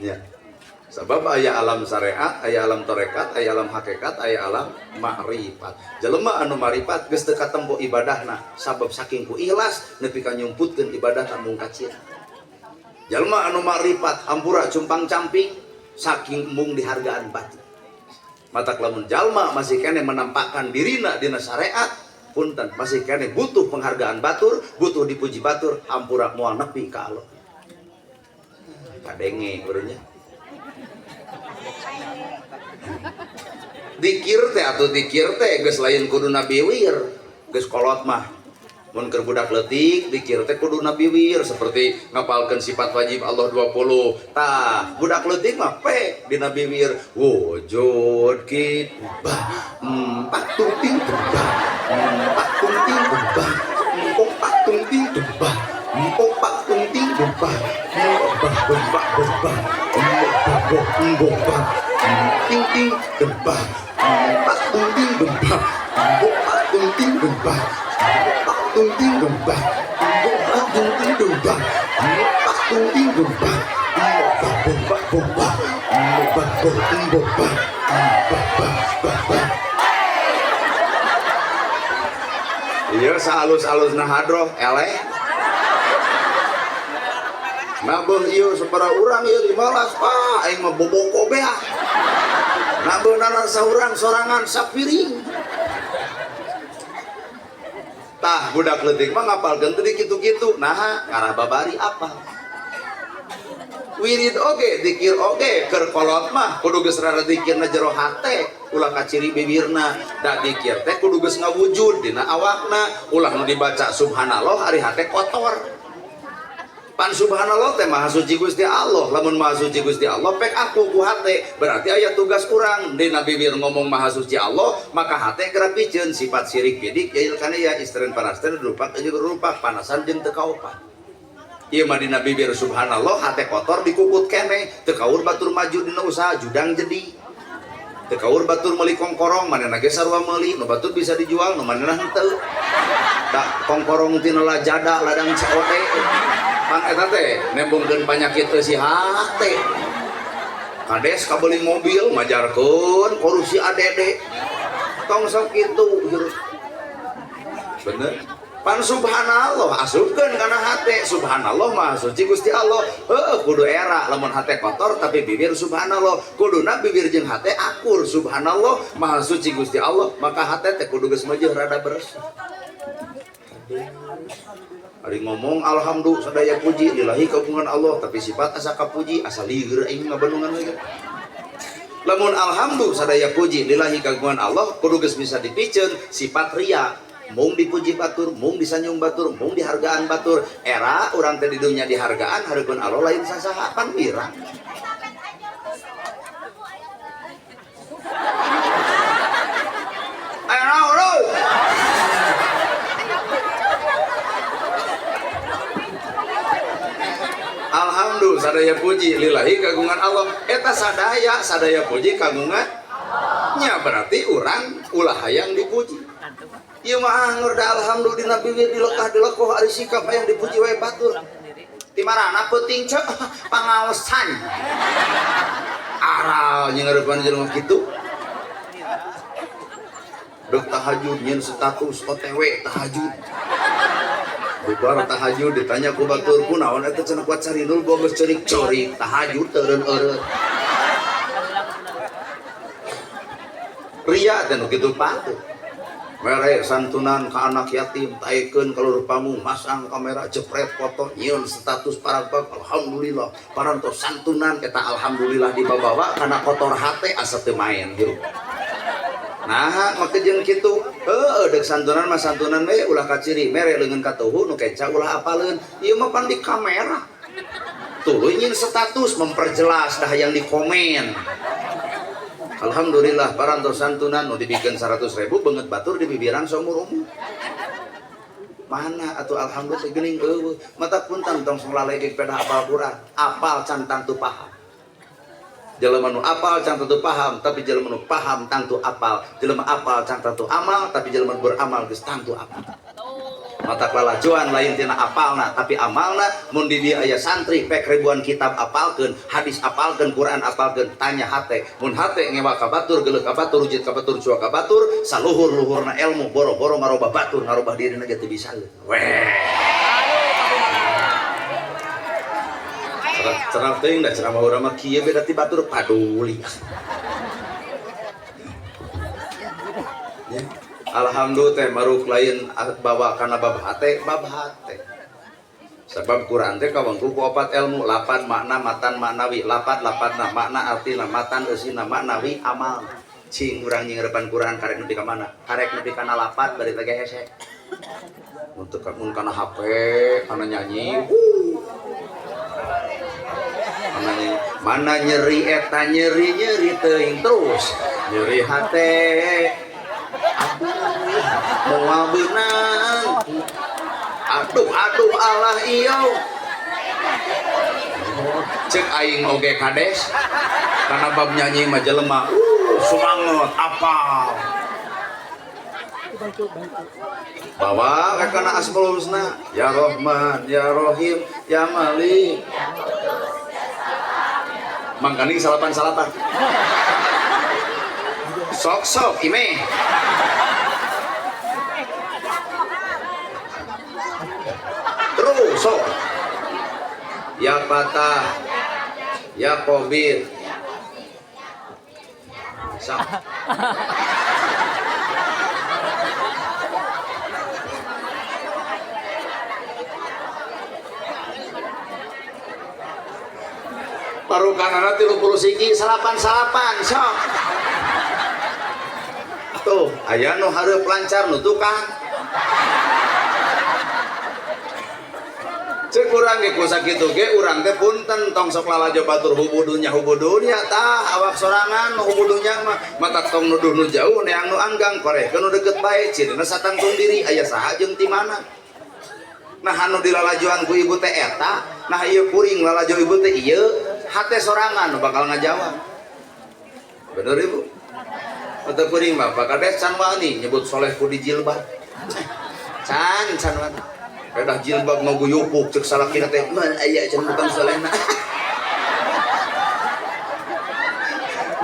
Ya. Sebab aya alam syariat, aya alam tarekat, aya alam hakikat, aya alam ma'rifat. Jelema anu ma'rifat geus teu katempo ibadahna sabab saking ku ikhlas nepi ka nyumputkeun ibadahna mung kacir. Jelema anu ma'rifat hampura cumpang-camping saking embung dihargaan batu. Matak lamun jalma masih keneh menampakkan dirina dina syariat, punten masih keneh butuh penghargaan batur, butuh dipuji batur, hampura moal nepi ka Allah. Kadenge barunya. Dikir teh atuh dikir teh geus lain kudu nabiwir, geus kolot mah. Mun keur budak leutik dikir teh kudu nabiwir seperti ngapalkeun sifat wajib Allah 20. Tah, budak leutik mah pe dina biwir wujud kit bah empat tung ting bah empat tung ting bah empat tung ting bah empat tung ting bah bah bah bah bah bah ting ting bah empat tung ting bah empat tung ting bah empat tung ting bah empat tung ting bah empat tung ting bah empat bah bah bah bah bah bah bah. Iya saalus-alusna hadroh eleh. Nabeuh ieu sabaraha urang ieu 15 pak aing mah boboko beah. Nabeuh nana saurang sorangan sapiring. Tah budak leutik mah ngapalkeun teh kitu-kitu. Naha ngarah babari apa? Wirid oge, dikir oge, keur kolot mah kudu geus rada dikirna jero hate, ulah kaciri bibirna. Da dikir teh kudu geus ngawujud dina awakna, ulah nu dibaca subhanallah ari hate kotor. Pan subhanallah teh maha suci Gusti Allah, lamun maha suci Gusti Allah pek aku ku hate, berarti aya tugas urang dina bibir ngomong maha suci Allah, maka hate geura piceun sifat sirik bidik yail kana ya istren panasten rupak jeung rupak panasan jeung teu kaopat. Ieu mah dina bibir subhanallah hate kotor dikukut keneh, teu kaur batur maju dina usaha judang jadi. Teu kaur batur meuli kongkorong, manehna ge sarua meuli, nu batur bisa dijual, nu manehna henteu. Da kongkorong tina lajada ladang COD. Pan eta teh nembongkeun panyakit eusi hate. Kades kabeuli mobil majarkeun korupsi ADD. Tong sok kitu hirup. Bener? Pan subhanallah asupkeun kana hate, subhanallah maha suci Gusti Allah. Heueuh kudu era lamun hate kotor tapi bibir subhanallah, kuduna bibir jeung hate akur subhanallah maha suci Gusti Allah, maka hate teh kudu geus meujeun rada beres. Ari ngomong alhamdulillah sadaya puji lillahi kagungan Allah, tapi sifat asa kapuji asa lieur aing ngabandungan we. Lamun alhamdulillah sadaya puji lillahi kagungan Allah kudu geus bisa dipiceun sifat ria. Mung dipuji batur, mung disanjung batur, mung dihargaan batur. Era urang teh di dunya dihargaan hareupeun Allah lain sasaha pan wirang. Ayo naon lu? Alhamdulillah sadaya puji lillahi kagungan Allah. Eta sadaya sadaya puji kagungan nya berarti urang ulah hayang dipuji. Ieu mah angeur da alhamdulillah dina bibir dilekah dilekoh ari sikap hayang dipuji wae batur. Ti marana peuting ceu pangaosan. Aral nyeurepan jelema kitu. Dek tahajud nyeun status OTW tahajud. Bubar tahajud ditanya ku batur kunaon eta cenah kuat carinul boga ceurik-ceurik tahajud teureun-eureun. Ria teh nu kitu patut. Mere santunan ka anak yatim, taekeun ka lur pamung, masang kamera, jepret foto, nyieun status paragbag, alhamdulillah. Parantos santunan eta alhamdulillah dibabawa kana kotor hate asa teu main hirup. Nah, make jeung kitu, heueuh deuk santunan mah santunan we ulah kaciri, mere leungeun katuhu nu kenca ulah apaleun. Ieu mah pan di kamera. Tuluy nyieun status memperjelas dah yang dikomen. Alhamdulillah parantos santunan nu dibikeun 100.000 beungeut batur di bibiran saumur umur. Mana atuh alhamdulillah geuning eueuh mata punten tong sok lalegek pedah apal Quran, apal can tangtu paham. Jelema nu apal can tangtu paham, tapi jelema nu paham tangtu apal. Jelema apal can tangtu amal, tapi jelema nu beramal geus tangtu apal. Mata lalajuan lain tina apalna tapi amalna. Mun di dieu aya santri pek ribuan kitab apalkeun, hadis apalkeun, Quran apalkeun, tanya hate. Mun hate ngewa ka batur, geuleuh ka batur, rujit ka batur, cua ka batur, saluhur-luhurna ilmu boro-boro ngarobah batur, ngarobah dirina ge teu bisa. Weh. Cerah teuing da ceramah urang mah kieu beda ti batur paduli. Ya. Alhamdulillah teh maruk lain bawa kana bab hate, bab hate. Sebab Quran teh kawangku ku opat ilmu, lapan makna matan maknawi, lapat lapatna makna artina matan eusina maknawi amal. Cing urang nyingrepan Quran karek nepi ka mana? Karek nepi kana lapat bari teh hese. Untuk mun kana HP, kana nyanyi. Mana nyanyi, mana nyeri eta nyeri-nyeri teuing terus. Nyeri hate. Aduh, moal beunang. Aduh, aduh Allah iyo. Cek aing oge kades. Karena bab nyanyi mah jelema, semangat apal. Bawa ka kana Asmaul Husna, ya Rahman, ya Rahim, ya Malik. Mangkaning salapan-salapan. Sok-sok ime. Terus sok. Ya Fatah, ya Qobir. Sok. Burukanana 30 siki 8-8 sok. Tuh, aya nu hareup lancar nu tukang. Cek urang ge ku sakitu ge urang teh punten tong sok lalajo batur hubudunya hubudunya tah awak sorangan nu hubudunya mah matak tong nuduh nu jauh neang nu anggang korehkeun nu deukeut bae cirina satangtung diri aya saha jeung ti mana. Nah anu dilalajoan ku ibu teh eta, nah ieu kuring lalajo ibu teh ieu hate sorangan nu bakal ngajawab. Bener ibu? Atau kuring mah bakal kades can wani nyebut soleh ku dijilbab. Can can wani. Pedah jilbab ngaguyupuk cek salakina teh man aya can bukan solehna.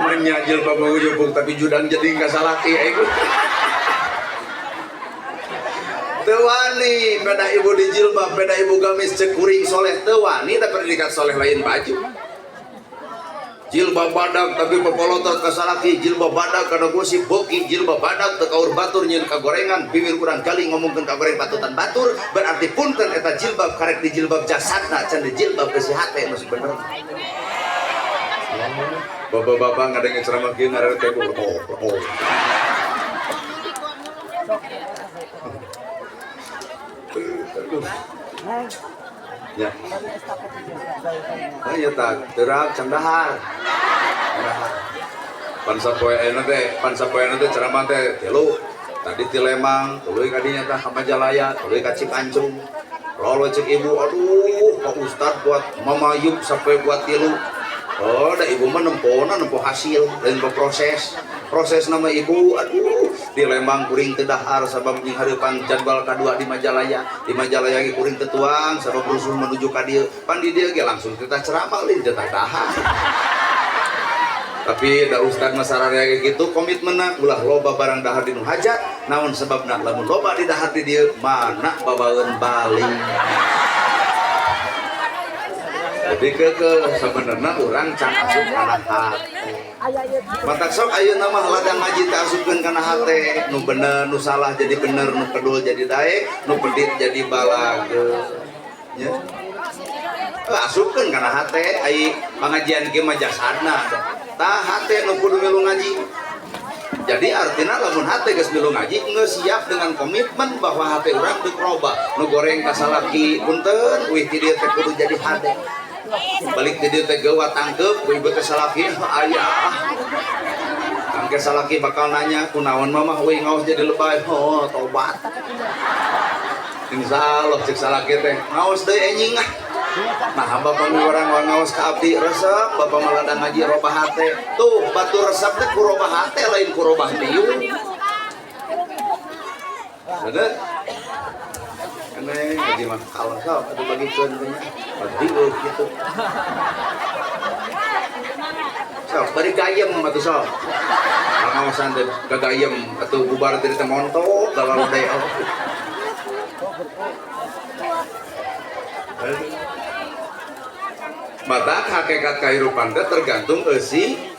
Menya jilbab ngaguyupuk tapi judang jadi ka salaki ieu. Teu wani pedah ibu di jilbab, pedah ibu gamis cek kuring soleh teu wani da predikat soleh lain baju. Jilbab badag tapi pepolotot ka salaki, jilbab badag kana gosip boki, jilbab badag teu kaur batur nyeun kagorengan, bibir urang kali ngomongkeun kagoreng patutan batur, berarti punten eta jilbab karek di jilbab jasadna can di jilbab beusi hate nu sebenerna. Bapak-bapak ngadenge ceramah kieu ngaran teh oh. Ya. Oh iya tak, terap candahar. Pan sapoe ayeuna teh, pan sapoe ayeuna teh ceramah teh tilu. Tadi ti Lembang, tuluy ka dinya tah ka Majalaya, tuluy ka Cipancung. Lolo cek ibu, aduh Pak Ustad buat mamayub sapoe buat tilu. Oh, da ibu mah nempona nempo hasil, lain proses. Proses nama ibu, aduh di Lembang kuring teu dahar sabab jeung hareupan jadwal kadua di Majalaya ge kuring teu tuang sabab rusuh menuju ka dieu. Pan di dieu ge langsung teu ceramah lain teu dahar. Tapi da ustad mah sararea ge kitu komitmenna ulah loba barang dahar di nu hajat, naon sebabna lamun loba di dahar di dieu mana babaeun balik. Jadi ke sebenarnya orang can asup kana hate. Matak sok ayeuna mah ladang ngaji teh asupkeun kana hate, nu bener nu salah jadi bener, nu kedul jadi daek, nu pedit jadi balage. Nya. Asupkeun kana hate ai pangajian kieu mah jasadna. Tah hate nu kudu milu ngaji. Jadi artinya lamun hate geus milu ngaji geus siap dengan komitmen bahwa hate urang deuk robah, nu goreng ka salaki punten uih ti dieu teh kudu jadi hade. Balik ti dieu teh geuwa tangkeup ku ibu teh salaki ayah. Tangke salaki bakal nanya kunaon mamah euy ngaos jadi lebay. Oh tobat. Insyaallah cek salaki teh ngaos deui enjing ah. Nah bapak urang ngaos ka abdi resep bapak mah ladang ngaji robah hate. Tuh batur resep teh ku robah hate lain ku robah tiung. Bener? Aneh ngaji mah kalah sok atuh bagikeun teh nya. Bagi gitu. Sok bari gayem atuh sok. Ngaosan teh gagayem atuh bubar teh montok galau deui. Mata hakikat kehidupan teh tergantung eusi.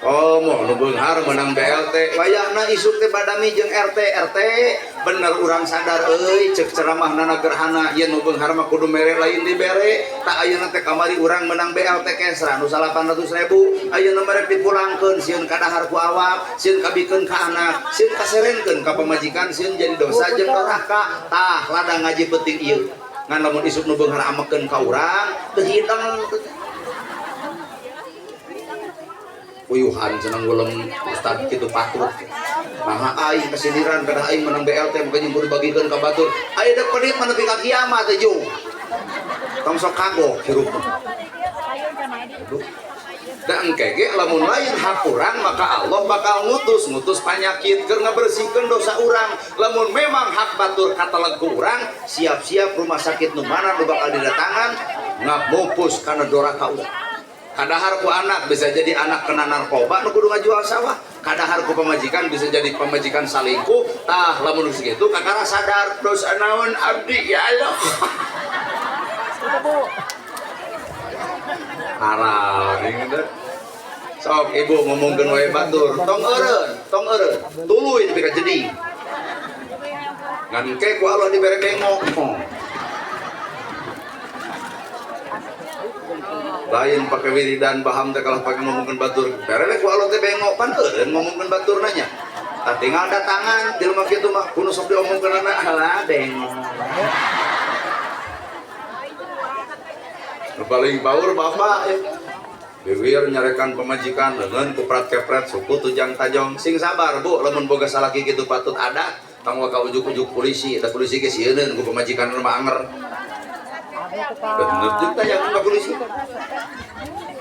Oh, mau nu beunghar menang BLT. Wayahna isuk teh badami jeung RT, RT bener urang sadar euy cek ceramahna gerhana yen nu beunghar mah kudu mere lain dibere. Tak ayeuna teh kamari urang menang BLT kesra nu 800.000 ayeuna merek dipulangkeun sieun kadahar ku awak, sieun kabikeun ka anak, sieun kaserenkeun ka pamajikan, sieun jadi dosa jeung doraka. Tah ladang ngaji penting ieu. Ngan lamun isuk nu beunghar amekeun ka urang teu hidang. Uyuhan senang ulem ustad kitu patut. Maha aing kesindiran kada aing menang BLT makanya kudu dibagikeun ka batur. Aya deuk pedit mah nepi ka kiamat teh jung. Tong sok kagok hirup mah. Da engke ge lamun lain hak urang maka Allah bakal ngutus panyakit keur ngabersihkeun dosa urang. Lamun memang hak batur kateleg ku urang, siap-siap rumah sakit nu mana nu bakal didatangan ngapupus kana doraka urang. Kadahar ku anak bisa jadi anak kena narkoba nu kudu ngajual sawah. Kadahar ku pamajikan bisa jadi pamajikan salingkuh. Tah lamun geus kitu kakara sadar dosa naon abdi ya Allah. Arang teh. Sok ibu ngomongkeun wae batur, tong eureun, tuluy nepi ka jeding. Ngan ke ku Allah dibere bengok. Lain pake wiridan baham teh kalah pake ngomongkeun batur. Berelek ku Allah teh bengok pan eureun ngomongkeun batur nanya. Tah tinggal datangan jelema kitu mah kudu sok diomongkeunana halah bengok. Nu paling baur bapak ya. Biwir nyarekan pemajikan leungeun kuprat kepret suku tujang tajong sing sabar bu lamun boga salaki kitu patut ada tong ka ujuk-ujuk polisi da polisi ge sieuneun ku pemajikan mah anger. Bener juga yang ka polisi.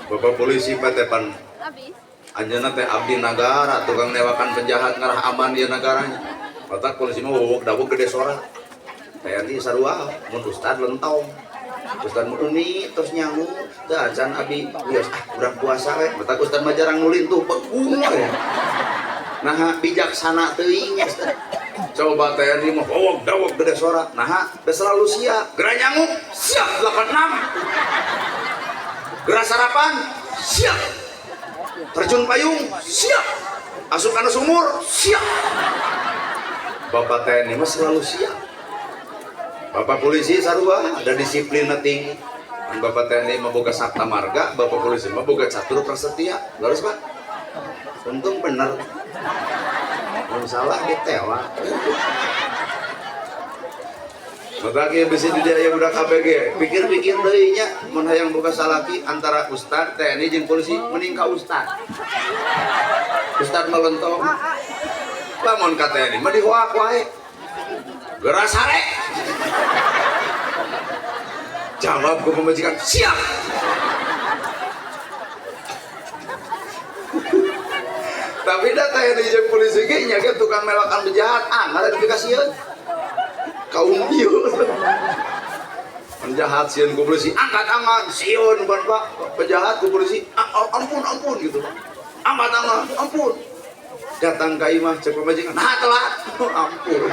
Bapak polisi patepan anjeunna teh abdi nagara tukang newakan penjahat ngarah aman ieu nagaranya. Matak polisi mah wowok daweg gede sora. TNI sarua mun ustad lentong. Ustad mah umi terus nyangu teu acan abi geus ah urang puasa we. Matak ustad mah jarang nulintuh begung we. Naha bijaksana teuing ustad. Coba TNI mah wowok daweg gede sora. Naha da selalu siap. Geura nyangu siap 86. Geura sarapan siap. Terjun payung siap. Asup kana sumur siap. Bapak TNI mah selalu siap. Bapak polisi sarua ada disiplinna tinggi. Dan Bapak TNI mah boga sapta marga, Bapak polisi mah boga catur prasetya. Leres Pak? Untung bener. Mun salah ditewak. Maka ieu bisi di dieu budak ABG, pikir-pikir deui nya mun hayang boga salaki antara ustad, TNI jeung polisi mending ka ustad. Ustad mah lentong. Lamun ka TNI mah dihoak wae. Geura sare. Jawab ku pemajikan, siap. Tapi da TNI jeung polisi ge nya ge tukang melakan penjahat, ah ngaran dikasieun. Kaum ieu. Penjahat sieun ku polisi, angkat tangan, sieun ban Pak. Penjahat ku polisi, ampun ampun gitu. Angkat tangan, ampun. Datang ka imah cek pamajikan, nah telat. Ampun.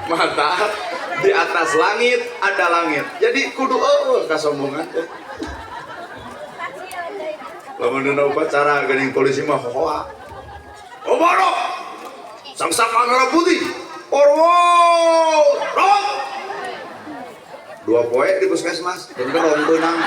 Mata di atas langit ada langit. Jadi kudu eueuh kasombongan teh. Lamun dina upacara geuning polisi mah hohoa. Oboro. Sang-sang merah putih. Forward. Rong. 2 poe di puskesmas, jadi kan rong beunang.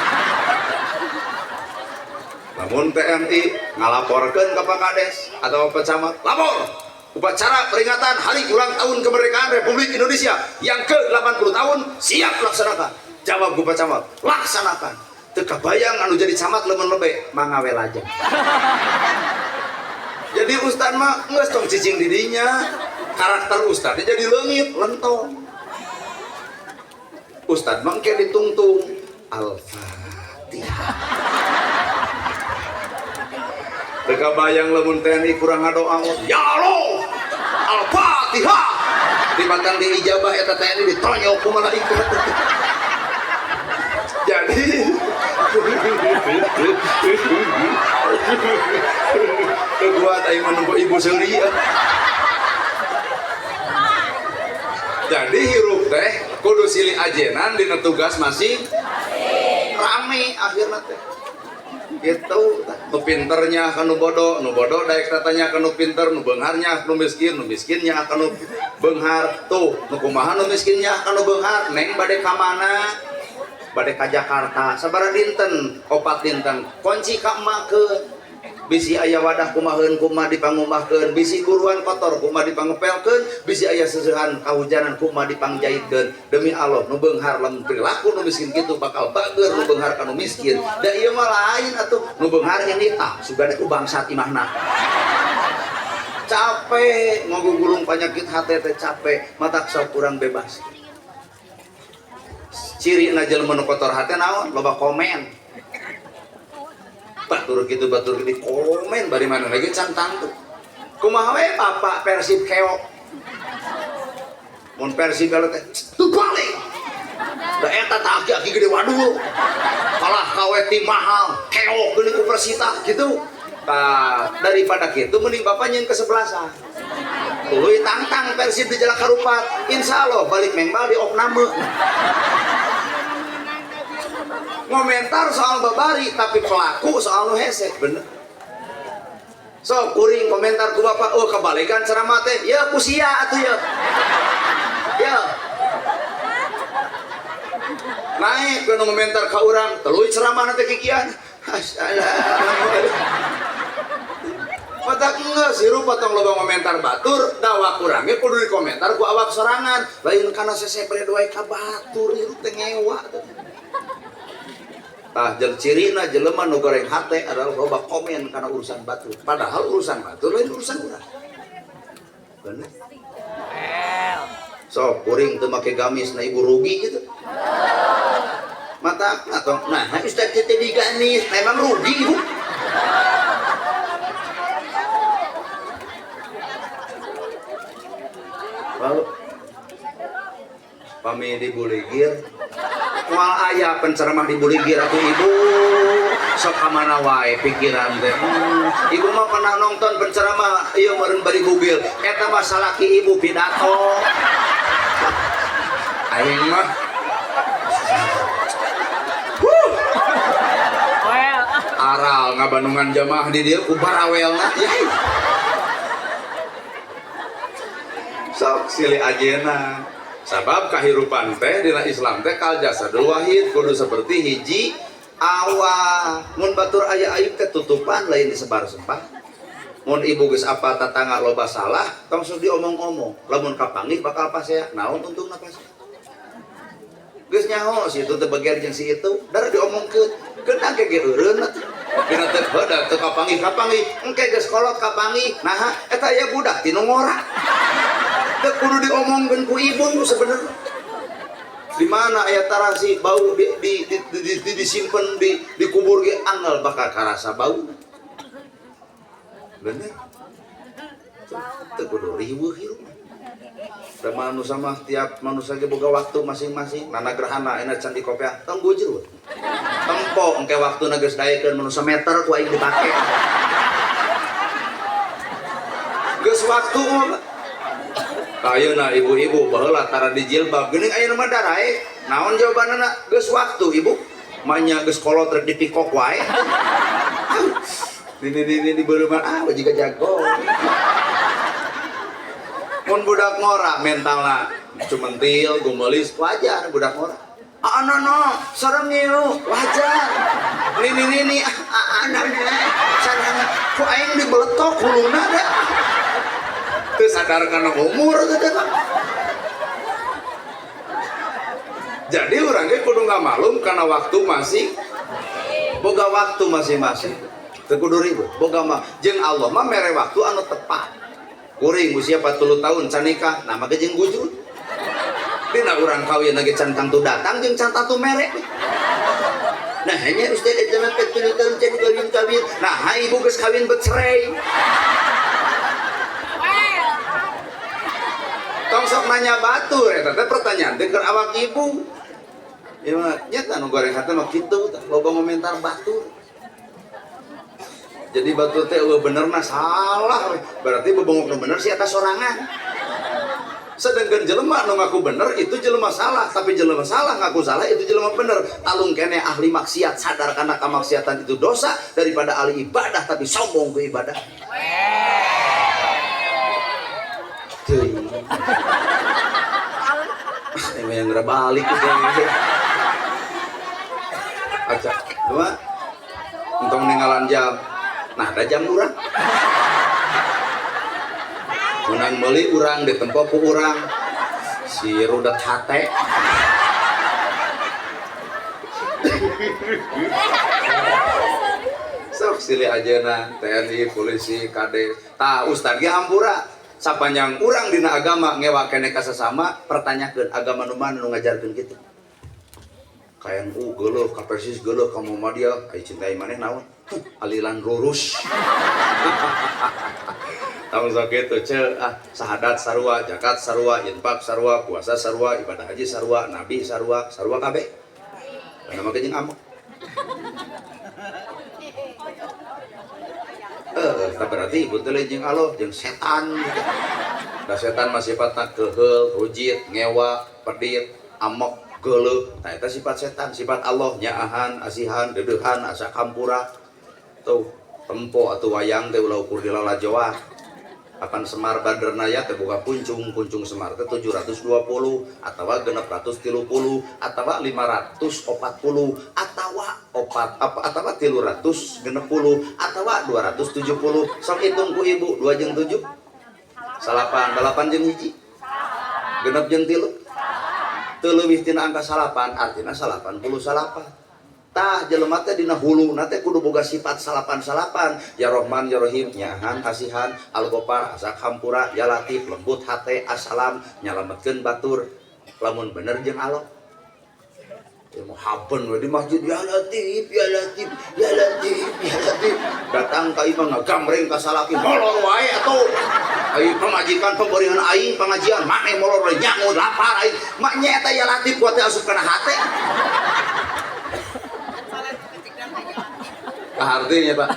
Lamun TNI ngalaporkeun ka Pak Kades atau Pak Camat, lapor. Upacara peringatan Hari Ulang Tahun Kemerdekaan Republik Indonesia yang ke-80 tahun siap laksanakan. Jawab Bapak Camat, laksanakan. Teu kabayang anu jadi camat leumeun lebe, mangga we lajeng. Jadi ustad mah geus tong cicing di dinya. Karakter ustadnya jadi leungit, lentong. Ustad mah engke ditungtung Al-Fatihah. Teu kabayang lamun TNI kurang ngadoa, ya Allah, Al-Fatihah. Tibatan diijabah eta TNI ditonyok ku malaikat. Jadi kuat aing mah ibu seuri. Jadi hirup teh kudu silih ajenan dina tugas masing rame akhirna teh. Gitu, nu pinternya ka nu bodoh, nu bodoh daek tatanya ka nu pinter, nu beungharnya nu miskin, nu miskinnya ka nu beunghar. Tuh, nu kumaha nu miskinnya ka nu beunghar, neng bade ka mana? Bade ka Jakarta, sabaraha dinten? 4 dinten. Kunci ka emakeun. Bisi aya wadah kumaheun kumaha dipangumbahkeun, bisi guruan kotor kumaha dipangepelkeun, bisi aya seseuhan kahujanan kumaha dipangjaitkeun. Demi Allah nu beunghar lamun perilaku nu miskin kitu bakal bager nu beunghar ka nu miskin. Da ieu mah lain atuh, nu beunghar nya nitah sugana ku bangsat imahna. Capek ngagugulung panyakit hate teh capek, matak sok kurang bebas. Cirina jelema nu kotor hate naon? Loba komen. Batur gitu batur gini komen bari mana lagi can tangtu. Kumaha we bapak Persib keok. Mun Persib kalau teh tuh balik. Da eta tah aki-aki gede waduh. Kalah kawe tim mahal, keok geuning ku Persita gitu. Tah daripada kitu mending bapak nyeun kesebelasan. Tuluy tangtang Persib di Jalak Harupat. Insyaallah balik mengbal di opname. Ngomentar soal babari tapi pelaku soal nu hese bener. So kuring komentar ku bapak, oh kebalikan ceramah teh ya ku sia atuh ya. Ya. Naik we nu ngomentar ka urang, tuluy ceramahna teh kikian. Assalamualaikum. Matak geus hirup tong loba ngomentar batur, da awak urang ge kudu dikomentar ku awak sorangan. Lain kana sesebred wae ka batur hirup teh ngewa teh. Tah jeung cirina jelema nu goreng hate adalah loba komen kana urusan batur. Padahal urusan batur lain urusan urang. Bener. Sok kuring teu make gamis na ibu rugi gitu. Mata atau nah ustaz teh digamis, nah, emang rugi ibu. Lalu pami di Buligir moal aya penceramah di Buligir atuh ibu sok ka mana wae pikiran teh. Ibu mah pernah nonton penceramah ieu meureun bari bugil eta mah salaki ibu pidato. Aing mah aral ngabandungan jamaah di dieu ku barawelna ya. Sok silih ajena. Sabab kahirupan teh dina Islam teh kal jasadul wahid kudu seperti hiji awak. Mun batur aya aib teh tutupan lain disebar-sebar. Mun ibu geus apa tatangga loba salah tong sok diomong-omong. Lamun kapanggih bakal pasea. Naon untungna pasea? Geus nyaho si itu teh bagian jeung si itu, dar diomongkeun. Keuna ge ge eureun atuh. Dina teh heuda teu kapanggih-kapanggih, engke geus kolot kapanggih. Naha eta aya budak tinu ngora. Teu kudu diomongkeun ku ibu sebenarnya. Di mana aya tarasi bau disimpen dikubur ge angel bakal karasa bau. Bener. Teu kudu riweuh hirup. Da manusia mah tiap manusia ge boga waktu masing-masing. Nana gerhana enak can dikopeah tong gujur. Tempo engke waktuna geus daekeun manusia meter ku aing dipake. Geus waktu mah. Ayeuna ibu-ibu baheula tara dijilbab geuning ayeuna mah darae. Naon jawabanna? Geus waktu ibu. Manya geus kolot rek dipikok wae. Nini di beureumah ah jiga jago. Mun budak ngora mentalna cumentil, gumelis wajar budak ngora. Ah no no, serem ngilu, wajar. Nini nini ah no no, sareng ku aing dibeletok huluna da. Teu sadar kana umur teh teh. Jadi urang ge kudu ngamalum kana waktu masih boga waktu masing-masing. Teu kudu ribut, boga mah jeung Allah mah mere waktu anu tepat. Kuring usia 40 tahun can nikah, nah mah jeung gujur. Dina urang kawin lagi can tangtu datang jeung can tangtu mere. Nah hanya ustaz eta mah 40 tahun can kawin-kawin. Nah ha ibu geus kawin bercerai. Tong sok nanya batur eta teh pertanyaan teh keur awak ibu. Ieu mah nya nu goreng hate mah kitu tah loba ngomentar batur. Jadi batur teh eueuh bener mah salah we. Berarti bebongok nu bener si eta sorangan. Sedangkan jelema nu ngaku bener itu jelema salah, tapi jelema salah ngaku salah itu jelema bener. Talung kene ahli maksiat sadar kana kamaksiatan itu dosa daripada ahli ibadah tapi sombong ke ibadah. Teuing. Emang yang geura balik gitu. Aca, dua. Entong ninggalan jam. Nah, ada jam urang. Menang meuli urang ditempo ku urang. Si rudet hate. Sok silih ajeuna TNI, polisi, KD. Tah ustad ge hampura. Sapanjang urang dina agama ngewa keneh ka sesama, pertanyakeun agama nu mana nu ngajarkeun kitu. Ka NU geuleuh, ka Persis geuleuh, ka Muhammadiyah, ai cintai maneh naon? Aliran lurus. Tong sok kitu ceu, ah sahadat sarua, zakat sarua, infak sarua, puasa sarua, ibadah haji sarua, nabi sarua, sarua kabeh. Kana mah jeung amok. Tah berarti ibu teh lain jeung Allah, jeung setan gitu. Da setan mah sifatna keuheul, rujit, ngewa, pedit, amok, geuleuh. Tah eta sifat setan, sifat Allah nyaahan, asihan, deudeuhan, asa kampura. Tuh, tempo atuh wayang teh ulah ukur dilalajoan. Apan Semar Badernaya teh boga kuncung, kuncung Semar teh 720 atawa 630 atawa 540 atawa opat apa atawa 360 atawa 270. Sok hitung ku ibu, 2 jeung 7 salapan, 8 jeung 1 genep jeung 3 teu leuwih tina angka salapan, artina 89. Tah jelema teh dina huluna teh kudu boga sifat salapan-salapan, ya Rahman ya Rahim, nyahan kasihan, Al-Ghaffar asak hampura, ya Latif lembut hate, assalam nyalametkeun batur lamun bener jeung Allah. Ya mau hapen we di masjid ya Latif ya Latif ya Latif ya Latif, datang ka imah ngagamreng ka salaki molor wae atuh. Ai pamajikan pemberian aing pengajian maneh molor we nyangu lapar aing mak nya eta ya Latif kuat teh asup kana hate. Artinya Pak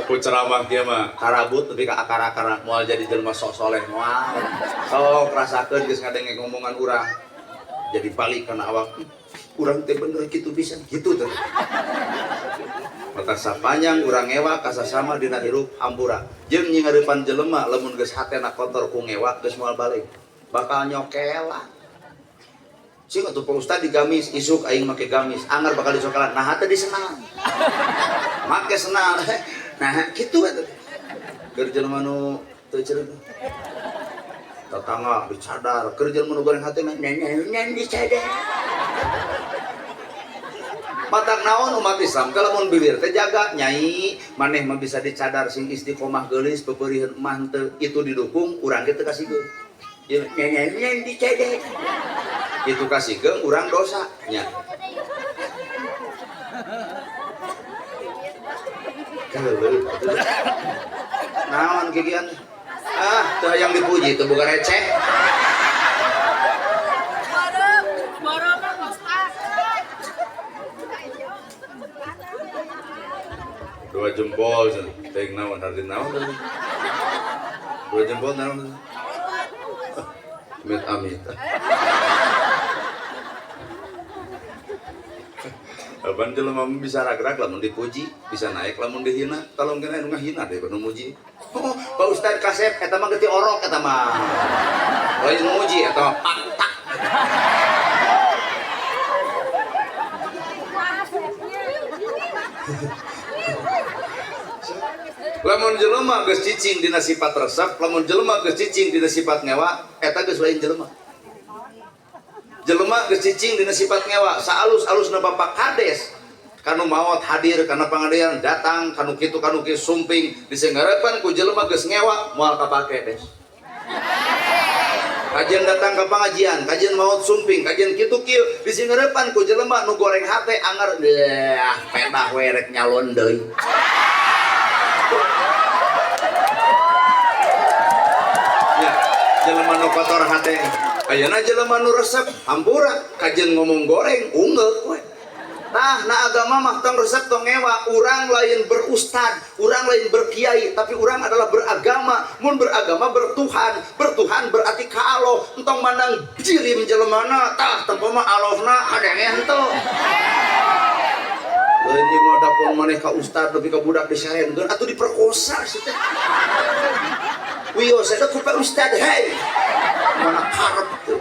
ku ceramah dia mah karabut tapi ka akar-akar moal jadi jelema sok soleh moal sok rasakeun geus ngadenge ngomongan urang jadi balik kana awak urang teh bener kitu bisa kitu teh. Mata sapanjang urang ngewa kasasama dina hirup hampura jeung nyingareupan jelema lamun geus hatena kotor ku ngewa geus moal balik bakal nyokelan sing atuh Pak Ustad di gamis isuk aing make gamis anggar bakal dicokelan nah hate disenal make senal nah kitu atuh keur jelema nu teu cereuh tetangga dicadar keur jelema nu goreng hate mah nyan dicadar. Matak naon umat Islam teh lamun bibir teh jaga nyai maneh mah bisa dicadar sing istiqomah geulis pepeuriheun mah henteu itu didukung urang ge teu kasikeun ieu nyanyi dicadar itu kasikeun urang dosa nya. Naon kikian ah teu hayang dipuji teu boga receh. Dua jempol, ting naon, arti naon tadi? Dua jempol naon? Amit amit. Ban jelema bisa rag-rag lamun dipuji, bisa naik lamun dihina. Kalau kena nu ngahina deh nu muji. Oh, Pak Ustad kasep eta mah geuti orok eta mah. Lain muji eta mah paktak. Lamun jelema geus cicing dina sifat resep, lamun jelema geus cicing dina sifat ngewa, eta geus lain jelema. Jelema geus cicing dina sifat ngewa, saalus-alusna bapak kades, kanu maot hadir kana pangadilan datang, kanu kitu kanu kieu sumping, disenggarepan ku jelema geus ngewa, moal kapake des. Kajian datang ke pengajian, kajian maot sumping, kajian kitu kieu, disenggarepan ku jelema nu goreng hate anger, deah pedah we rek nyalon deui. Jelema nu kotor hate ayeuna jelema nu resep hampura kajian ngomong goreng ungeuk we. Tah na agama mah tong resep tong ngewa, urang lain berustad, urang lain berkiai, tapi urang adalah beragama. Mun beragama bertuhan, bertuhan berarti ka Allah, entong mandang jirim jelemana tah tempo mah Allahna kadenge henteu. Lain ieu mah dapon maneh ka ustad lebih ka budak disarenkeun atuh diperkosa si teh. Wios eta ku Pak Ustad hei. Mana karep tuh.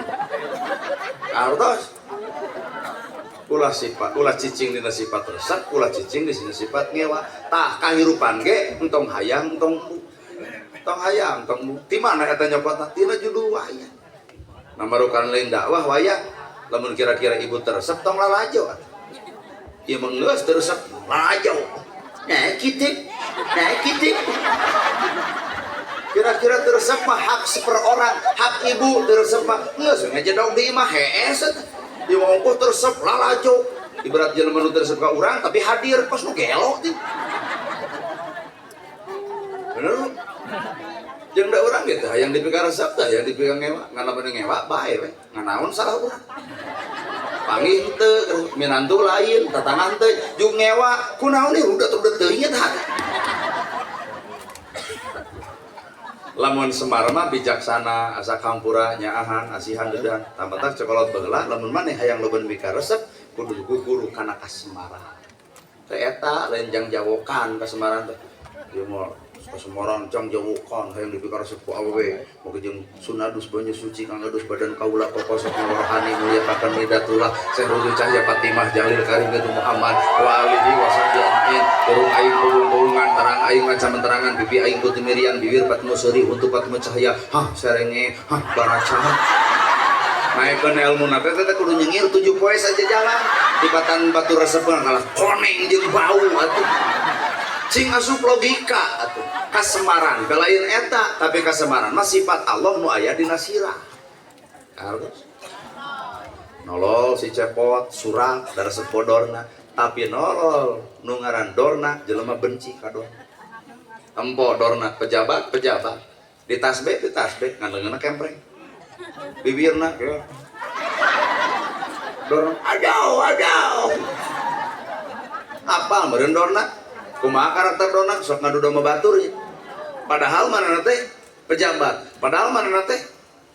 Artos. Ulah sifat, ulah cicing dina sifat resep, ulah cicing dina sifat ngewa. Tah kahirupan ge entong hayang entong bu. Entong hayang entong bu. Ti mana eta nyopotna? Tina judul wayang. Namarukan lain dakwah wayang. Lamun kira-kira ibu teresep tong lalajo. Ieu mah geus teresep lalajo. Nah kitu. Nah kitu. Kira-kira teresep mah hak seperorang, hak ibu teresep mah geus ngajedog di imah hees eta. Ieu mah ongkoh teresep lalajo. Ibarat jelema nu teresep ka urang tapi hadir pas nu gelo teh. Bener? Jeung da urang ge teh hayang dipikaresep teh hayang dipika ngewa, ngan lamun ngewa bae we. Nganaon salah urang. Panggih henteu, minantu lain, tatangga henteu, jeung ngewa kunaon ieu udah teuing teh. Lamun Semar mah bijaksana, asa kampura, nyaahan, asihan dedan. Tamatak cokolot baheula lamun maneh hayang loba mikaresep kudu guru kana kasemaran. Teh eta lain jang jawokan kasemaran teh. Ieu mah kasemaran jang jawokan hayang dipikaresep ku awewe. Moga jeung sunadus banyu suci kang adus badan kaula kokosok rohani mulia pakan midatullah Syekh Cahya Fatimah Jalil Karim Gatu Muhammad wa alihi wa sahbihi ajmain. Burung aing burung-burungan tarang aing macam terangan bibi aing putih mirian bibir patmu seuri huntu patmu cahaya hah serenge hah baraca. Naikeun ilmu na teh teh kudu nyengir 7 poe saja jalan tibatan batur resepeun kalah koneng jeung bau atuh. Cing asup logika atuh. Kasemaran belain eta tapi kasemaran mah sifat Allah nu aya dina sirah. Harus nolol si Cepot surak dari sepodorna tapi nolol nu ngaran dorna jelema benci ka dorna. Empo dorna pejabat pejabat ditasbeh ditasbeh ngan leungeunna kempreng bibirna ya. Dorna aduh aduh apa meureun dorna kumaha karakter dorna sok ngadu domba batur ya. Padahal mana teh pejabat, padahal mana teh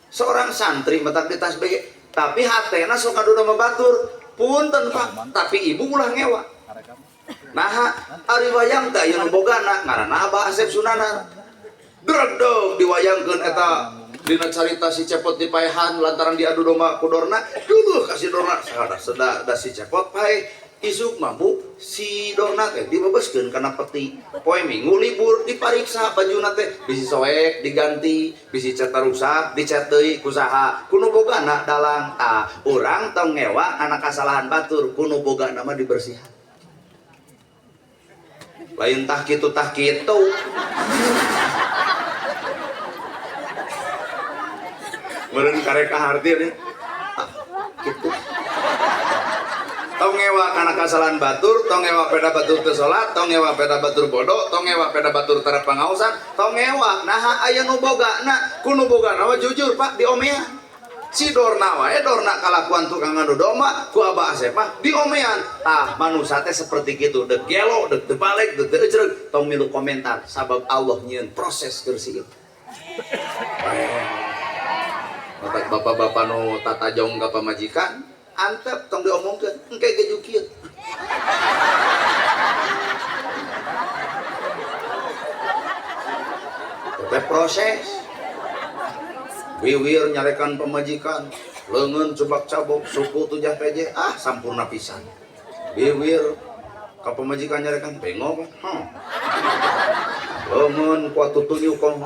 seorang santri matak ditasbeh tapi hatena sok ngadu domba batur. Punten Pak, tapi ibu ulah ngewa. Naha ari wayang teh aya nu bogana ngaranna Abah Asep Sunanar. Dredeg diwayangkeun eta dina carita si Cepot dipaehan lantaran diadu domba ku dorna, duluh ka si dorna sada da si Cepot paeh isuk mampu si dorna teh dibebeskeun kana peti. Poe Minggu libur dipariksa bajuna teh bisi soek diganti, bisi cat rusak dicat deui ku saha? Ku nu bogana dalang. Tah urang tong ngewa kana kasalahan batur, ku nu bogana mah dibersihan. Lain tah kitu tah kitu. Meureun karek kaharti nya. Tah kitu. Tong ngewa kana kasalahan batur, tong ngewa peda batur teu salat, tong ngewa peda batur bodoh, tong ngewa peda batur tara pangaosan, tong ngewa naha aya nu bogana, ku nu bogana mah jujur Pak diomean. Si dorna wae dorna kalakuan tukang ngadu domba ku Abah Asep mah diomean. Tah manusa teh seperti kitu, deuk gelo, deuk teu balik, deuk teu ecreug, tong milu komentar sabab Allah nyieun proses keur si ieu. Bapak bapak-bapak nu tatajong ka pamajikan antep tong diomongkeun engke ge kieu. Teh proses wiwir nyarekan pamajikan leungeun cebak cabok suku tujah peje ah sampurna pisan. Wiwir ka pamajikan nyarekan bengok kan. Leungeun kuat tutunjuk kong.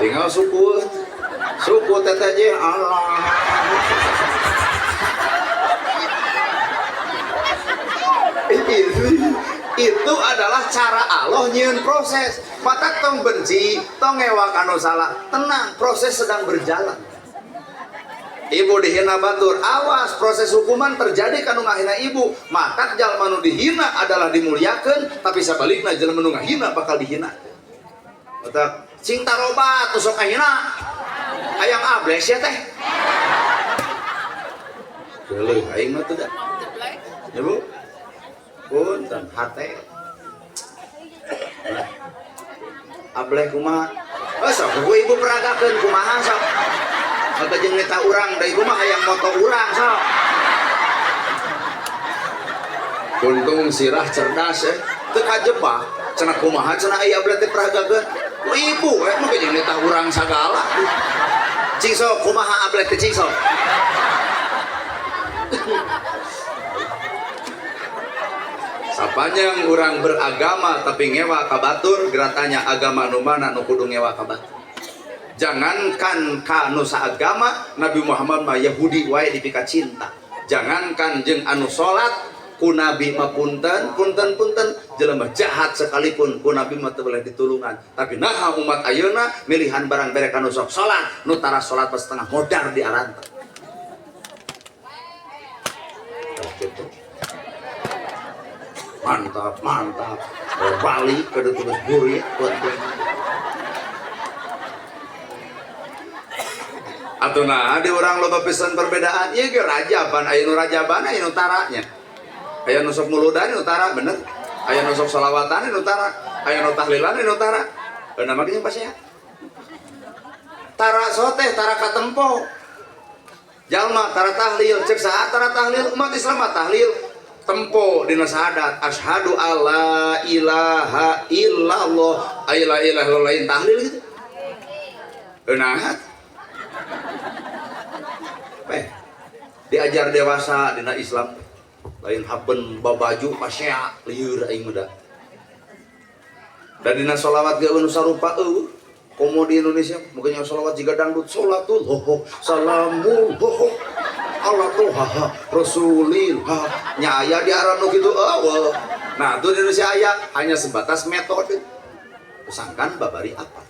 Tinggal suku suku teteh je Allah. Itu adalah cara Allah nyieun proses. Matak tong benci, tong ngewa kanu salah. Tenang, proses sedang berjalan. Ibu dihina batur, awas proses hukuman terjadi kanu ngahina ibu. Matak jalma nu dihina adalah dimuliakeun, tapi sabalikna jalma nu ngahina bakal dihina. Matak cing tarobat sok ngahina. Hayang ables ya teh. Geuleuh aing mah teu da. Ya Bu. Punten hate. Ableh kumaha? Oh sok ku ibu peragakeun kumaha sok. Mata jeung nita urang da ibu mah hayang moto urang sok. Untung sirah cerdas ya. Teu kajebak cenah kumaha cenah aya ableh teh peragakeun. Ku ibu we mah jeung nita urang sagala. Cing sok kumaha ableh teh cing sok. Sapanjang urang beragama tapi ngewa ka batur, geratanya agama nu mana nu kudu ngewa ka batur. Jangankan ka nu saagama, Nabi Muhammad mah Yahudi wae dipika cinta. Jangankan jeung anu salat ku Nabi mah punten, punten punten jelema jahat sekalipun ku Nabi mah teu boleh ditulungan. Tapi naha umat ayeuna milihan barang bere ka nu sok salat, nu tara salat pas setengah modar di aranta. Gitu. Mantap, mantap. Balik ke tugas gurih buat atau nah di orang loba pisan perbedaan ieu ge rajaban aya nu rajaban aya nu taranya aya nu sok muludan nu tara bener aya nu sok solawatan nu tara aya nu tahlilan nu tara Nama gini pasea. Tara soteh, tara katempo. Jalma tara tahlil, cek saha tara tahlil, umat Islam mah tahlil tempo dina syahadat asyhadu alla ilaha illallah, ay la ilaha illallah lain tahlil gitu. Nah. Diajar dewasa dina Islam lain haben babaju pasea lieur aing mah da. Dan dina sholawat ge nu sarupa eueuh. Komo di Indonesia mungkin yang sholawat jiga dangdut sholatul ho salamul ho Allah tuh ha rasulillah nya aya di Arab nu kitu eueuh. Nah, tuh di Indonesia aya hanya sebatas metode. Sangkan babari apa?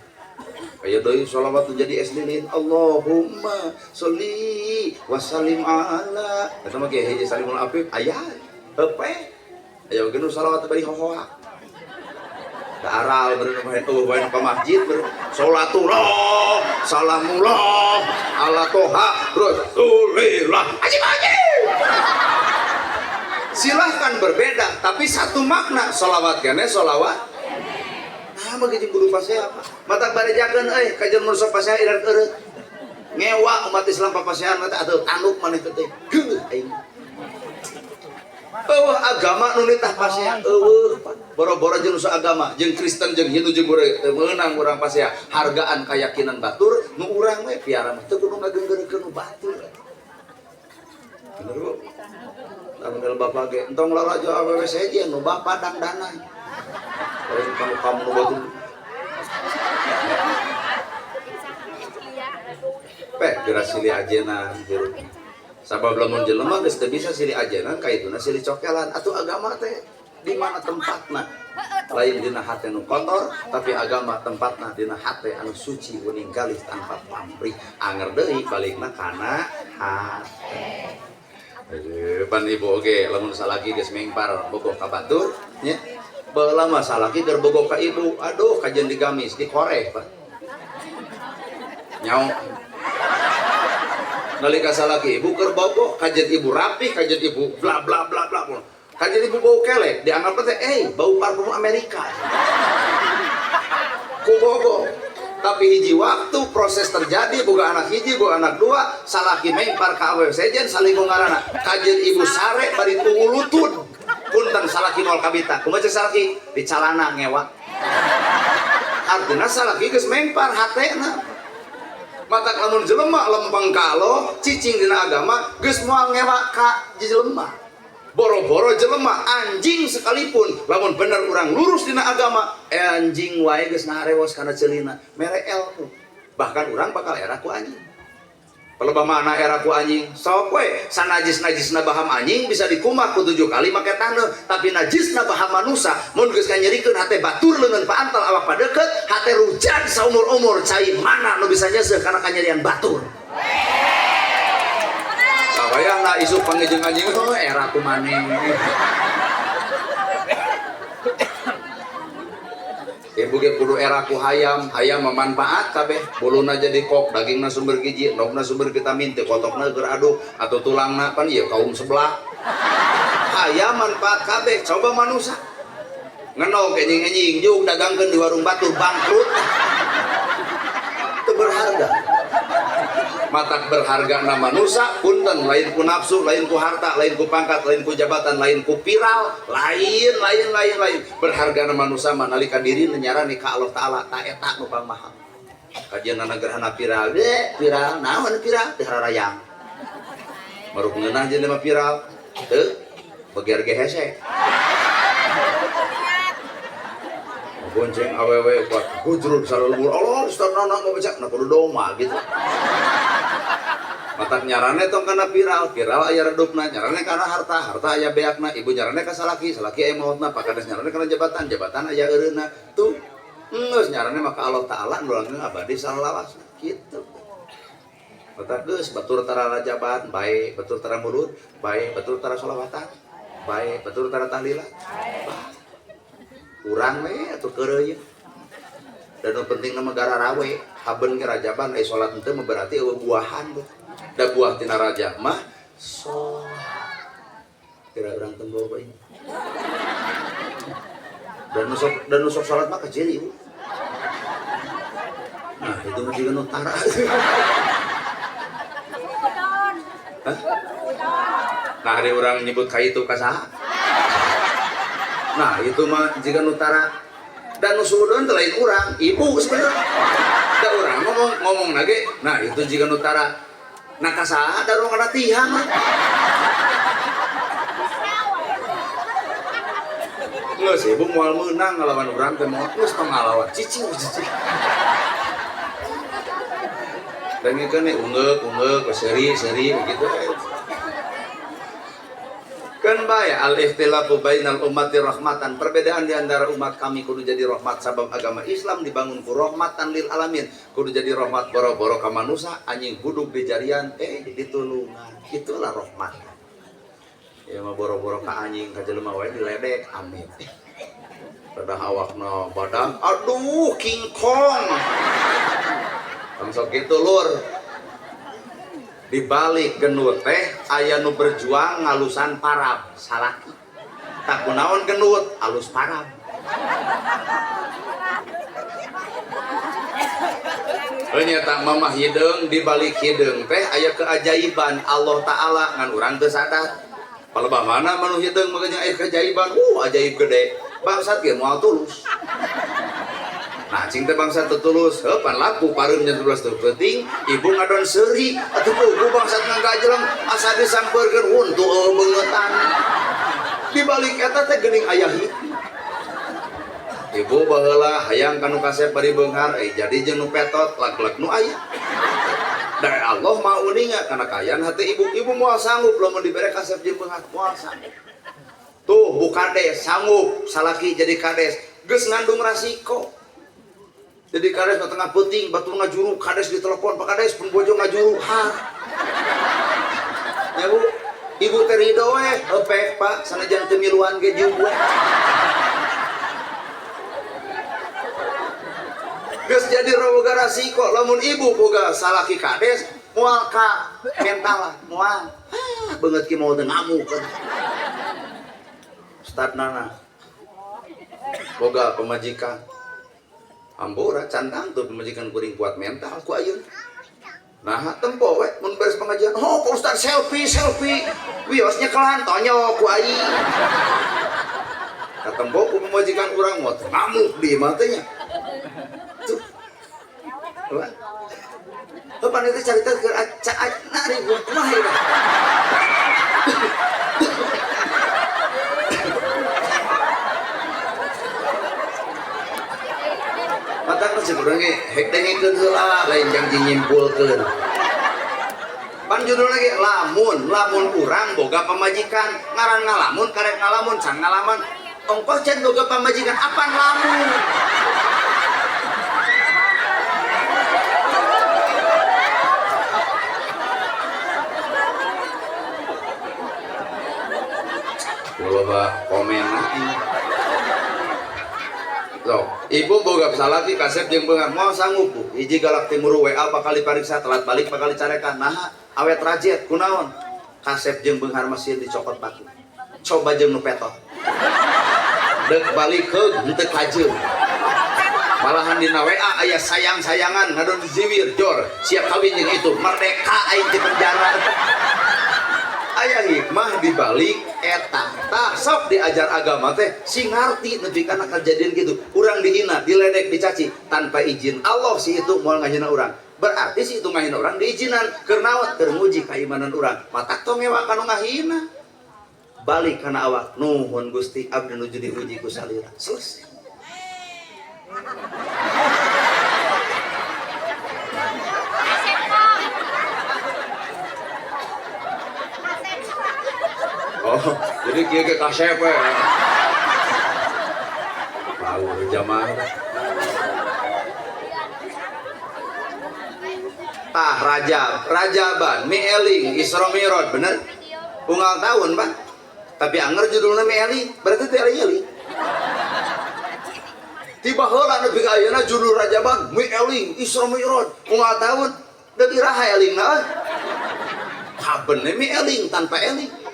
Aya deui sholawat nu jadi es lilin Allahumma sholli wa sallim ala. Eta mah kieu hiji salimul afif aya. Heupe. Aya oge nu sholawat bari hohoa. Aral beureum eueuh wae ka masjid beureum salatullah salamullah ala toha rasulillah. Ajib ajib. Silahkan berbeda tapi satu makna sholawat kene sholawat. Nah mah jeung kudu pasea apa? Matak barejakeun euy ka jelema nu sok pasea iran eureut. Ngewa umat Islam papasean mah teh atuh tanduk maneh teh. Geuleuh aing. Eueuh agama nu nitah pasea eueuh boro-boro jeung nu agama jeung Kristen jeung Hindu jeung urang teu meunang urang pasea hargaan keyakinan batur nu urang we piara mah teu kudu ngageunggeurkeun nu batur. Bener Bu? Lamun bapak ge entong lalajo awewe sejen nu bapak dangdana. Lain kamu kamu nu batur. Peh geura silih ajenan hirup. Sabab lamun jelema geus teu bisa silih ajenan kaituna silih cokelan atuh agama teh di mana tempatna lain dina hate nu kotor tapi agama tempatna dina hate anu suci uning galih tanpa pamrih anger deui balikna kana hate. Pan ibu oge lamun salaki geus mengpar bogoh ka batur nya baheula mah salaki keur bogoh ka ibu aduh kajian digamis dikoreh Pak nyaho nalika salaki ibu keur bogoh kajian ibu rapih kajian ibu bla bla bla bla kajian ibu bau kelek dianggap teh bau parfum Amerika ku bogoh tapi hiji waktu proses terjadi boga anak hiji boga anak dua salaki mempar ka awewe sejen salingkuh ngaranna kajian ibu sare bari tunggu lutut punten salaki moal kabita kumaha cek salaki di calana ngewa artinya salaki geus mempar hatena matak lamun jelema lempeng ka Allah cicing dina agama geus moal ngewa ka jelema boro-boro jelema anjing sekalipun lamun bener urang lurus dina agama anjing wae geus ngaharewos kana ceulina mere ilmu bahkan urang bakal era ku anjing pelebah mana era ku anjing sok we sanajis-najisna baham anjing bisa dikumah ku 7 kali make taneuh tapi najisna baham manusa mun geus kanyerikeun hate batur leungeun paantal awak padeukeut hate rujan saumur-umur cai mana nu bisa nyeuseuh kana kanyerian batur. Sawayahna isuk panggih jeung anjing oh era ku maneh. Ibu ge kudu era ku hayam, hayam memanfaat kabeh, buluna jadi kok, dagingna sumber gizi, endogna sumber vitamin, teu kotokna keur aduk atau tulangna pan ieu kaum sebelah. Hayam manfaat kabeh, coba manusa. Ngenog enjing-enjing juk dagangkeun di warung batur bangkrut. Teu berharga. Matak berharga na manusa punten lain ku nafsu, lain ku harta, lain ku pangkat, lain ku jabatan, lain ku viral, lain lain lain lain. Berharga na manusa mah nalika diri nyarani ka Allah Taala ta eta nu pangmahal. Kajianna gerhana viral, de viral naon viral teh hararayang. Maruk ngeunah jeung mah viral, teu beger ge hese. Gonceng awewe kuat hujrud salulur Allah ustaz nana mau baca nah kudu doma gitu. Matak nyarane tong kana viral, viral aya redupna, nyarane kana harta, harta aya beakna, ibu nyarane ka salaki, salaki aya maotna, pakades nyarane kana jabatan, jabatan aya eureunna. Tuh geus nyarane maka Allah Taala nu langgeng abadi salawasna kitu. Matak geus batur tara rajaban bae, batur tara mulut bae, batur tara sholawatan bae, batur tara tahlilan bae. Urang we atuh keureuy. Dan nu penting mah gara rawe, haben ge rajaban ai salat henteu mah berarti eueuh buahan tuh. Da buah tina raja mah salat. Kira urang tembo bae. Dan nusok salat mah kecil ibu. Nah itu mah jiga nu tara. Hah? Nah hari orang nyebut ka itu ka saha? Nah itu mah jiga nu tara. Dan nu suudon teh lain urang, ibu sebenarnya. Da urang ngomong nage, nah itu jiga nu tara. Nah ka saha da urang kana tihang. Geus ibu moal meunang ngalawan urang teh moal geus tong ngalawan cicing cicing. Dengekeun nih ungeuk seuri seuri begitu. Kan bae al-ikhtilafu bainal ummati rahmatan, perbedaan di antara umat kami kudu jadi rahmat sabab agama Islam dibangun ku rahmatan lil alamin, kudu jadi rahmat boro-boro ka manusa anjing buduk di jarian ditulungan. Itulah rahmat. Ya mah boro-boro ka anjing ka jelema wae diledek amin. Rada awakna badan aduh King Kong. Tong sok kitu lur. Dibalik genut teh aya nu berjuang ngalusan parab salaki. Tak kunaon genut alus parab. Ternyata mamah hideung dibalik hideung teh aya keajaiban Allah Ta'ala ngan urang teu sadar. Palebah mana manu hideung makanya aya keajaiban, ajaib gede. Bangsat ge moal tulus. Nah, cing teh bangsa teu tulus, heuh pan laku pareum jam 11 teu penting, ibu ngadon seuri, atuh puguh bangsat ngagajeleng asa disampeurkeun huntu beungetan. Di balik eta teh geuning aya hikmah. Ibu baheula hayang ka nu kasep bari beunghar, jadi jeung nu petot lag-lag nu aya. Da Allah Maha uninga kana kaayaan hati ibu, ibu moal sanggup lamun dibere kasep jeung beunghar, moal sanggup. Tuh bu kades sanggup salaki jadi kades, geus ngandung rasiko. Jadi kades di tengah peuting batur ngajuru, kades ditelepon, Pak Kades pun bojo ngajuru, ha. Ya Bu, ibu teh ridho we, heupeuk Pak, sanajan teu miluan ge jeung we. Geus jadi boga rasiko, lamun ibu boga salaki kades, moal ka mental moal. Hah, beungeut ki moal teh ngamuk. Ustad Nana boga pemajikan. Ambora cantang tuh pemajikan kuring kuat mental ku ayeuna. Nah, tempo we mun beres pengajian. Oh, Pak Ustad selfie selfie. Wios nyekelan tonyo ku aing. Katempo ku pemajikan urang moal ngamuk di imah teh nya. Tuh. Wah. Heuh pan itu carita keur acana ari kumaha ieu. Matak cek urang ge hek dengekeun heula lain janji nyimpulkeun. Pan judulna ge lamun, lamun urang boga pamajikan, ngaran ngalamun karek ngalamun can ngalaman. Ongkoh can boga pamajikan apan lamun. Loba komen so, ibu boga salaki kasep jeung beunghar moal sanggup bu. Hiji galak timur WA bakal dipariksa telat balik bakal dicarekan. Nah, awet rajet kunaon? Kasep jeung beunghar masih dicokot batu. Coba jeung nu petot. Deuk balik heug henteu kajeun. Malahan dina WA aya sayang-sayangan ngadon dijiwir jor siap kawin jeung itu merdeka aing di penjara. Aya hikmah dibalik eta. Tah sok diajar agama teh sing ngarti nepi kana kejadian gitu. Urang dihina, diledek, dicaci tanpa izin Allah si itu moal ngahina urang. Berarti si itu ngahina urang diizinan keur naon? Keur nguji kaimanan urang. Matak tong ngewa kanu ngahina. Balik kana awak nuhun Gusti abdi nuju diuji ku salira. Selesai. Oh, jadi kieu ge kasep we. Tahu jamaah. Tah Rajab, Rajaban, Mieling, Isra Mi'raj, bener? Unggal tahun, Pak. Tapi anger judulna Mieling, berarti teh eling. Tiba heula nepi ka ayeuna judul Rajaban, Mieling, Isra Mi'raj, unggal tahun, deuk iraha elingna euy. Kabene Mieling tanpa eling.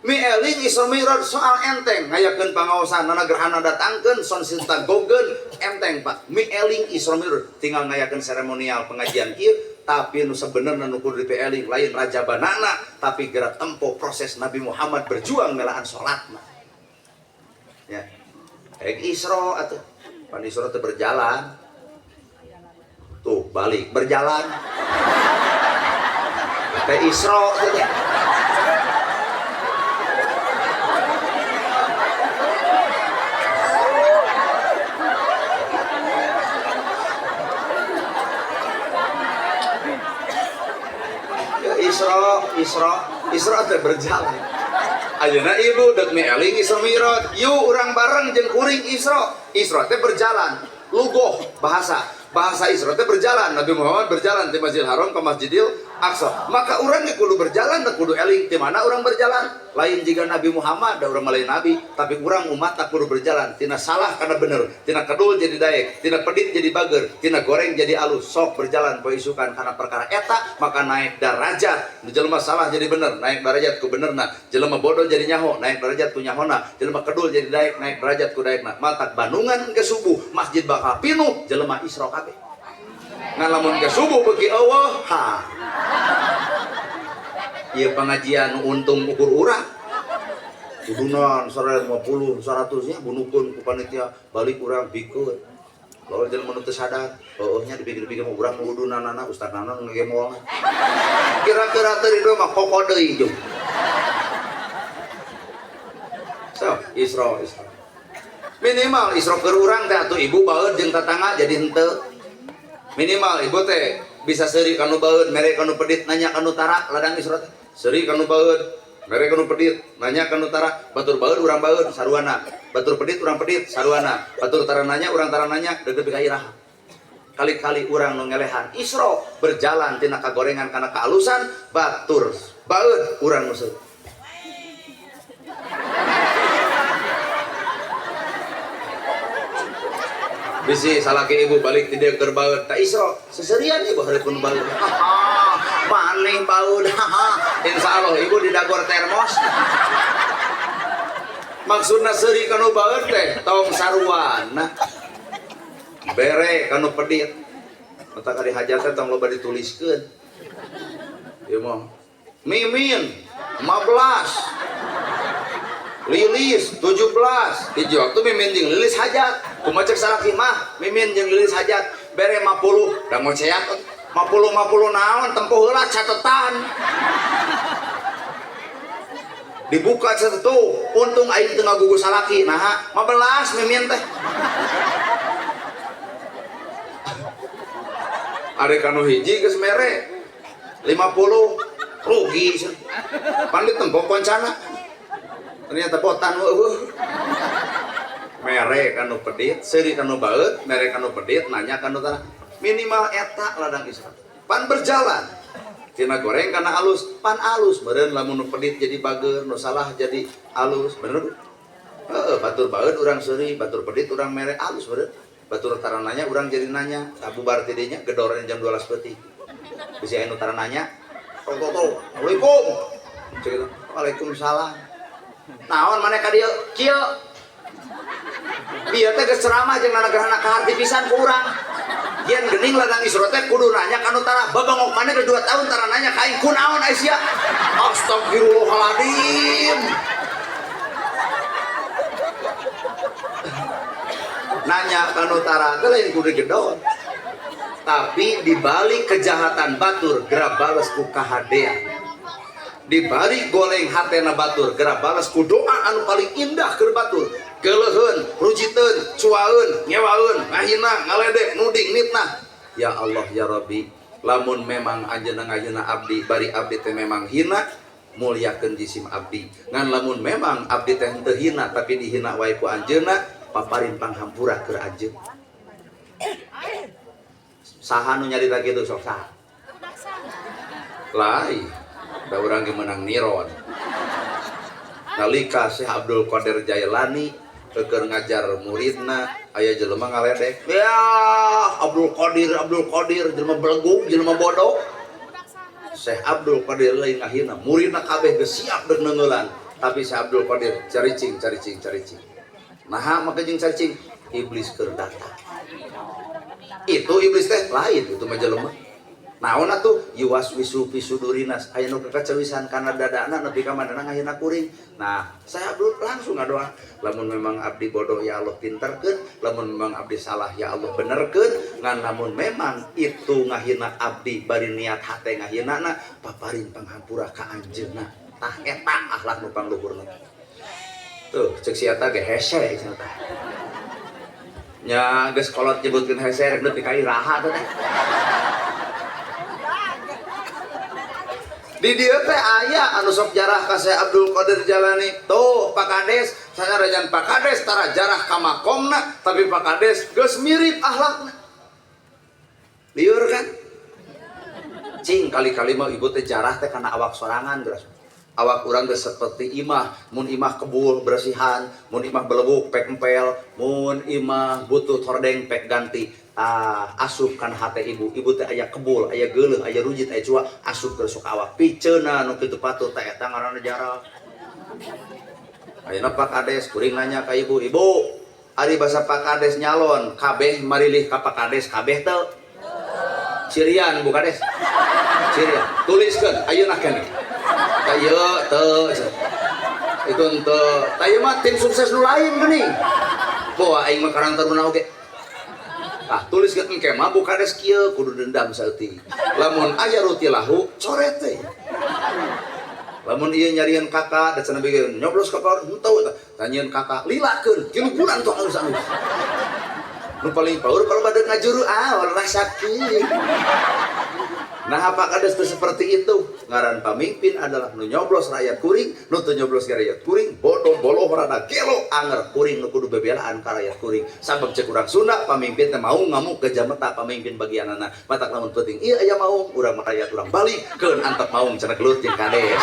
Mieling Isra Mi'raj soal enteng ngayakeun pangaosan nana gerhana datangkeun son sinta gogeun enteng Pak. Mieling Isra Mi'raj tinggal ngayakeun seremonial pengajian kieu tapi nu sebenarnya nu kudu dipieling lain raja banana tapi gerak tempo proses Nabi Muhammad berjuang melaan salatna. Ya. Rek Isra atuh. Pan Isra teh berjalan. Tuh balik berjalan. Teh Isra teh. Isra teh berjalan. Ayeuna ibu deuk mieling Isra Mi'raj, yuk urang bareng jeung kuring Isra. Isra teh berjalan, lugoh bahasa. Bahasa Isra teh berjalan. Nabi Muhammad berjalan di Masjidil Haram ke Masjidil Aqsa. Maka urang ge kudu berjalan, teh kudu eling di mana urang berjalan. Lain jiga Nabi Muhammad, da urang mah lain nabi, tapi urang umat tak kudu berjalan. Tina salah kana bener, tina kedul jadi daek, tina pedit jadi bager, tina goreng jadi alus. Sok berjalan poe isukan kana perkara eta, maka naik derajat. Jelema salah jadi bener, naik derajat ku benerna. Jelema bodoh jadi nyaho, naik derajat ku nyahona. Jelema kedul jadi daek, naik derajat ku daekna. Matak Bandungan ke subuh, masjid bakal pinuh, jelema Isra kabeh. Ngan lamun ke subuh beuki eueuh, ha. Ieu pengajian untung ukur urang. Kudunan 150, 100 nya bunukeun ku panitia, balik urang bikeun. Lawan jelema nu teu sadar, heueuh nya dipikir-pikir mah urang kudunanana ustadnana nu ngegemolna. Kira-kira teu rido mah koko deui jeung. So, Isra, Isra. Minimal Isra keur urang teh atuh ibu baeud jeung tatangga jadi henteu. Minimal ibu teh bisa seuri kanu baeud, mere kanu pedit, nanya kanu tara, ladang Isra teh. Seuri kanu baeud, mere kanu pedit, nanya kanu tara, batur baeud urang baeud saruana, batur pedit urang pedit saruana, batur tara nanya urang tara nanya, deuk-deuk ka iraha. Kali-kali urang nu ngelehan Isra berjalan tina kagorengan kana kaalusan, batur baeud urang nu seuri. Bisi salaki ibu balik ti dieu keur baeud ta Isra seserian ibu hareupeun baeud. Haha, maneh baeud. Haha. Insyaallah ibu didagor termos. Maksudna seuri kanu baeud teh tong saruana. Bere kanu pedit. Mata kari hajat teh tong loba dituliskeun. Ieu mah mimin 15 Lilis 17 hiji waktu mimin jeung lilis hajat kumaha cek salaki mah mimin jeung lilis hajat bere 50 da ngoceak 50 50 naon tempuh heula catetan dibuka catatan untung aing teu ngagugu salaki naha 15 mimin teh ari kanu hiji geus mere 50 rugi pan ditempo koncana ternyata botan eueuh mere kanu pedit seuri kanu baeud mere kanu pedit nanya kanu tara minimal eta ladang Isra pan berjalan tina goreng kana alus pan alus meureun lamun nu pedit jadi bager nu salah jadi alus bener heueuh batur baeud urang seuri batur pedit urang mere alus meureun batur tara nanya urang jadi nanya tabubar ti dinya gedoran jam 12 peuting bisi aya nu tara nanya tok tok tok Assalamualaikum cek waalaikumsalam naon maneh ka dieu kieu bieu teh geus ceramah jeung nanagrahana kaharti pisan ku urang yen geuning ladang Isra teh kudu nanya ka nu tara babangok maneh geus 2 tahun tara nanya ka aing kunaon ai sia astagfirullahaladzim nanya ka nu tara teh lain kudu gedor tapi dibalik kejahatan batur geura bales ku kahadean dibalik goleng hatena batur geura bales ku doa anu paling indah keur batur geuleuheun rujiteun cuaeun ngewaeun ngahina ngaledek nuding nitnah ya Allah ya Rabbi lamun memang anjeunna ngahina abdi bari abdi teh memang hina muliakeun jisim abdi ngan lamun memang abdi teh henteu hina tapi dihina wae ku anjeunna paparin panghampura keur anjeun saha nu nyarita kitu sok saha lain da urang ge meunang niron nalika Syekh Abdul Qadir Jailani keur ngajar muridna aya jelema ngaledek ya Abdul Qadir Abdul Qadir jelema belegug jelema bodoh Syekh Abdul Qadir lain ngahina muridna kabeh geus siap deuk neungeulan Tapi si Abdul Qadir caricing caricing caricing. Nah, maka jeung caricing iblis keur datang. Itu iblis teh lain itu mah jelema. Naon atuh yuwaswisu fi sudurinas aya nu kakacawisan kana dadana nepi ka manana ngahina kuring. Nah, saya Abdul langsung ngadoa, lamun memang abdi bodoh ya Allah pinterkeun, lamun memang abdi salah ya Allah benerkeun, ngan lamun memang itu ngahina abdi bari niat hate ngahinana paparin panghampura ka anjeunna. Tah eta akhlak nu pangluhurna. Tuh, cek si eta ge hese cenah tah. Nya geus kolot nyebutkeun hese rek nepi ka iraha teh. Di dieu teh aya anu sok jarah ka Syekh Abdul Qadir Jalani. Tuh Pak Kades, sanajan Pak Kades tara jarah ka makomna, tapi Pak Kades geus mirip akhlakna. Liur kan? Cing kali-kali mah ibu teh jarah teh kana awak sorangan geus. Awak urang geus seperti imah, mun imah kebul bersihan, mun imah belebuk pek empel, mun imah butuh hordeng pek ganti. Ah, asup kana hate ibu, ibu teh aya kebul, aya geuleuh, aya rujit, aya cua, asup ke sok awak. Piceuna nu kitu patut teh eta ngaranna jarah. Ayeuna Pak Kades kuring nanya ka ibu, ibu, ari basa Pak Kades nyalon, kabeh marilih ka Pak Kades kabeh teu? Cirian Bu Kades. Cirian. Tuliskeun ayeuna keneh. Tah ieu teu. Itu henteu. Tah ieu mah tim sukses nu lain geuning. Boa aing mah karang taruna oge. Ah, tulis ke engke mah Bu Kades kieu kudu dendam saeutik. Lamun aya rutilahu coret teh. Lamun ieu nyarieun kakak da cenah bieu nyoblos ka paur henteu tah. Tanyieun kakak lilakeun 3 bulan tuh alus-alus. Nu paling paur kalau bade ngajuru ah rasakeun. Nah, apa kades teu seperti itu? Ngaran pamimpin adalah nu nyoblos rakyat kuring, nu teu nyoblos rakyat kuring, bodoh boloh rada gelo anger kuring nu kudu bebelaan ka rakyat kuring. Sabab cek urang Sunda pamimpin teh mau ngamuk gajah meta pamimpin bagianana. Matak lamun penting ieu aya maung, urang mah rakyat urang balik keun antep maung cenah gelut jeung kades.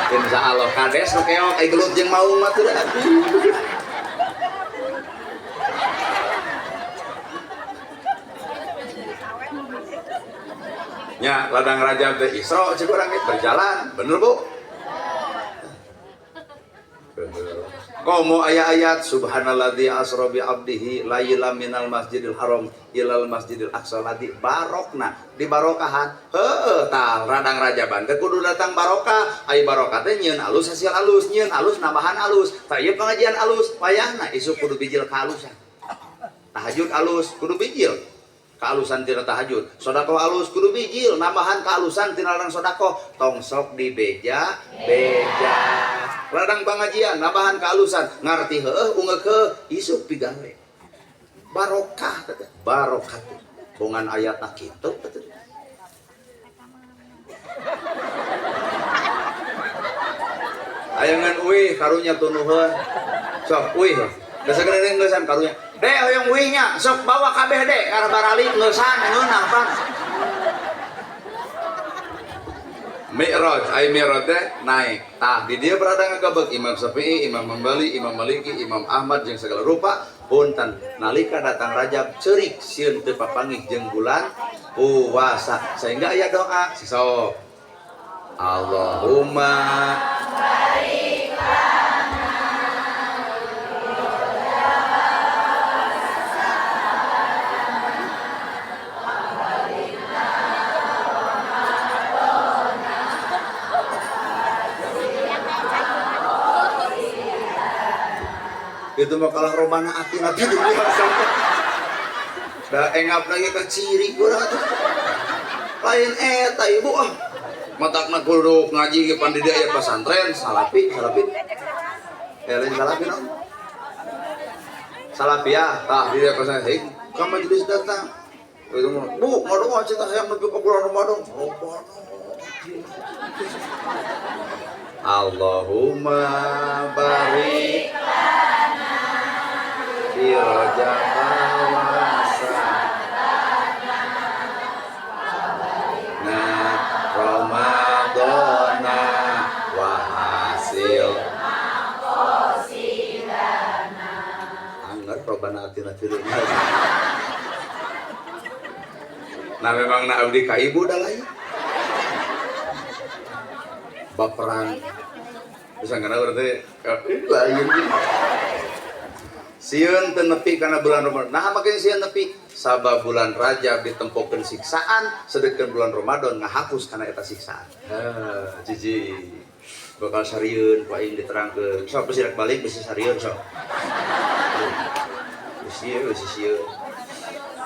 Insya Allah kades nu keok ai gelut jeung maung mah teu atuh. Nya ladang Rajab teh Isra cek urang ge berjalan, bener Bu? Komo aya ayat subhanalladzi asra bi abdihi lailan minal masjidil haram ilal masjidil aqsa ladzi barokna di barokahan. Heueuh tah ladang Rajaban teh kudu datang barokah. Ai barokah teh nyieun alus hasil alus, nyieun alus nambahan alus. Tah ieu pengajian alus, wayahna isuk kudu bijil kaalusan. Tahajud alus kudu bijil kealusan tina tahajud, sodakoh alus kudu bijil nambahan kealusan tina ladang sodakoh, tong sok di beja beja ladang pengajian nambahan kealusan ngarti heueuh ungeuk heueuh isuk pigawe barokah teh barokah teh bongan ayatna kitu teh. Ayangan uih karunya tunuheun sok uih geus sagede ngeusan karunya. Dek hoyong uih nya sok bawa kabeh dek karena barali ngeusan ngeunah pan. Mi'raj, ai mi'raj teh naik. Tah di dieu berada ngagebeg Imam Syafi'i, Imam Hambali, Imam Maliki, Imam Ahmad jeung segala rupa punten nalika datang Rajab ceurik sieun teu papanggih jeung bulan puasa sehingga aya doa sok Allahumma barik lana. Itu mah kalah romana atina di dunia sampai da engap lagi ke ciri urang atuh. Lain eta ibu ah. Matakna kudu ngaji ge pan di dieu aya pesantren salapi salapi. Lain salapi naon? Salapiah tah di dieu pesantren heuh ka majelis datang. Itu mah bu ngadoa cita hayang nepi ka bulan Ramadan. Allahumma barik lana fi Rajab wa Sa'bana Ramadana wa hasil maqasidana. Angger robana atina fid dunya. Nah memang na abdi ka ibu da lain. Baperang. Bisa kana berarti lain. Sieun teu nepi kana bulan Ramadan. Nah, makin sieun nepi sabab bulan Rajab ditempokeun siksaan, sedengkeun bulan Ramadan ngahapus kana eta siksaan. Heh, jiji. Bakal sarieun ku aing diterangkeun. Sok bisi rek balik bisi sarieun sok. Bisi bisi sieun.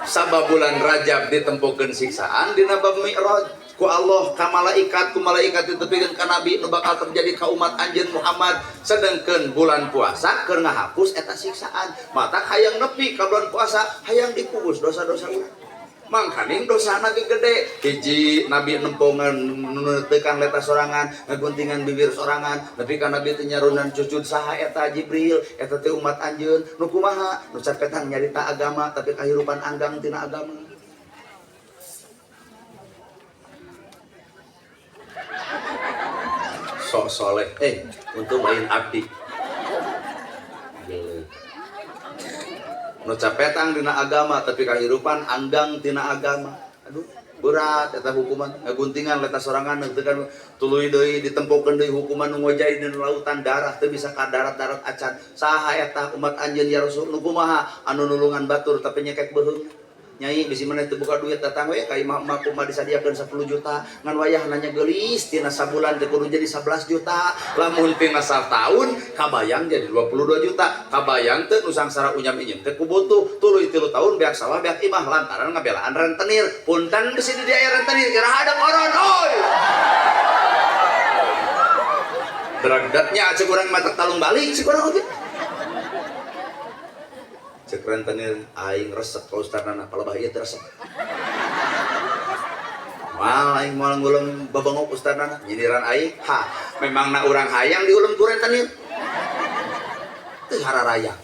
Sabab bulan Rajab ditempokeun siksaan dina bab Mi'raj ku Allah ka malaikat, ku malaikat ditepikeun ka nabi nu bakal terjadi ka umat anjeun Muhammad. Sedengkeun bulan puasa keur ngahapus eta siksaan. Mata hayang nepi ka bulan puasa hayang dipupus dosa-dosa urang. Mangkaning dosana ge gede. Hiji nabi nempongan nunutekan leta sorangan, ngaguntingan bibir sorangan, nepi ka nabi teh nyarunan cucud saha eta Jibril, eta teh umat anjeun nu kumaha, nu capetang nyarita agama tapi kahirupan anggang tina agama. Sok soleh, untuk lain abdi. Nu capetang dina agama tapi kahirupan anggang tina agama. Aduh, berat eta hukuman. Ngaguntingan leta sorangan neutekan tuluy deui ditempokeun deui hukuman nu ngojay dina lautan darah teu bisa ka darat-darat acan. Saha eta umat anjeun ya Rasul nu kumaha anu nulungan batur tapi nyekek beuheung. Nyai bisi maneh teu buka duit datang we ka imah emak kumaha disadiakeun 10 juta ngan wayah nanya geulis tina sabulan teh kudu jadi 11 juta lamun tina sataun kabayang jadi 22 juta kabayang teu nu sangsara unyam inyem teh ku butuh tuluy 3 tahun beak sawah beak imah lantaran ngabelaan rentenir punten bisi di dieu rentenir iraha ada koron oi dragdatnya cek urang mah talung balik cek urang oge. Cek rentenir aing resep ka ustadna palebah ieu teh resep. Moal aing moal ngulem babengok ustadna nyindiran aing ha memangna urang hayang diulem ku rentenir. Teu hararaya.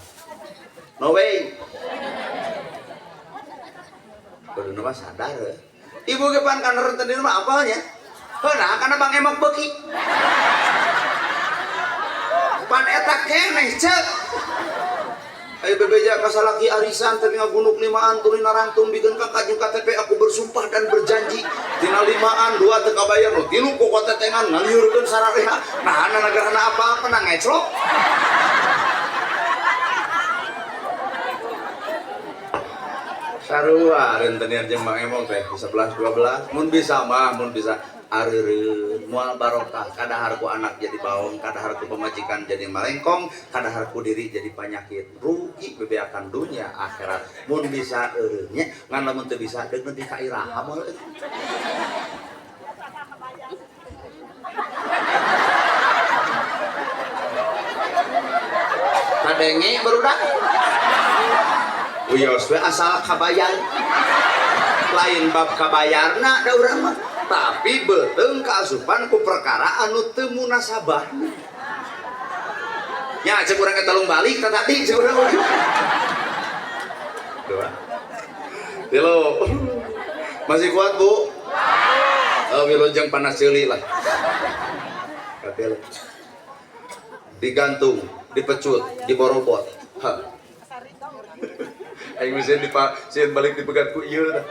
No way. Kudu mah sadar. Ibu ge pan kana rentenir mah apalnya? Heuh kana Bang Emok beuki. Pan eta keneh ceuk. Ayo bebeja kasalaki arisan tapi ngagunuk 5an tuluy narangtung bikin kakak jeung KTP aku bersumpah dan berjanji tina 5an 2 teu kabayar nu 3 ku kotetengan ngaliurkeun sararea nah nagarana apa-apa na ngeclok sarua rentenir jeung Mang Emok teh 11 12 mun bisa mah mun bisa areureun moal barokah kadahar ku anak jadi baong kadahar ku pamajikan jadi malengkong kadahar ku diri jadi panyakit rugi bebeakan dunia akhirat mun bisa eureun nya ngan lamun teu bisa deuk nepi ka iraha moal kadenge barudak uyos we asal kabayar lain bab kabayarna da urang mah tapi beuteung kaasupan ku perkara anu teu munasabah nya cek urang eta talung balik ta tadi cek urang dua tilu masih kuat bu oh wilujeng panas ceuli lah katilu digantung dipecut diborobot ha aing mesin sieun balik dipegat ku ieu tah.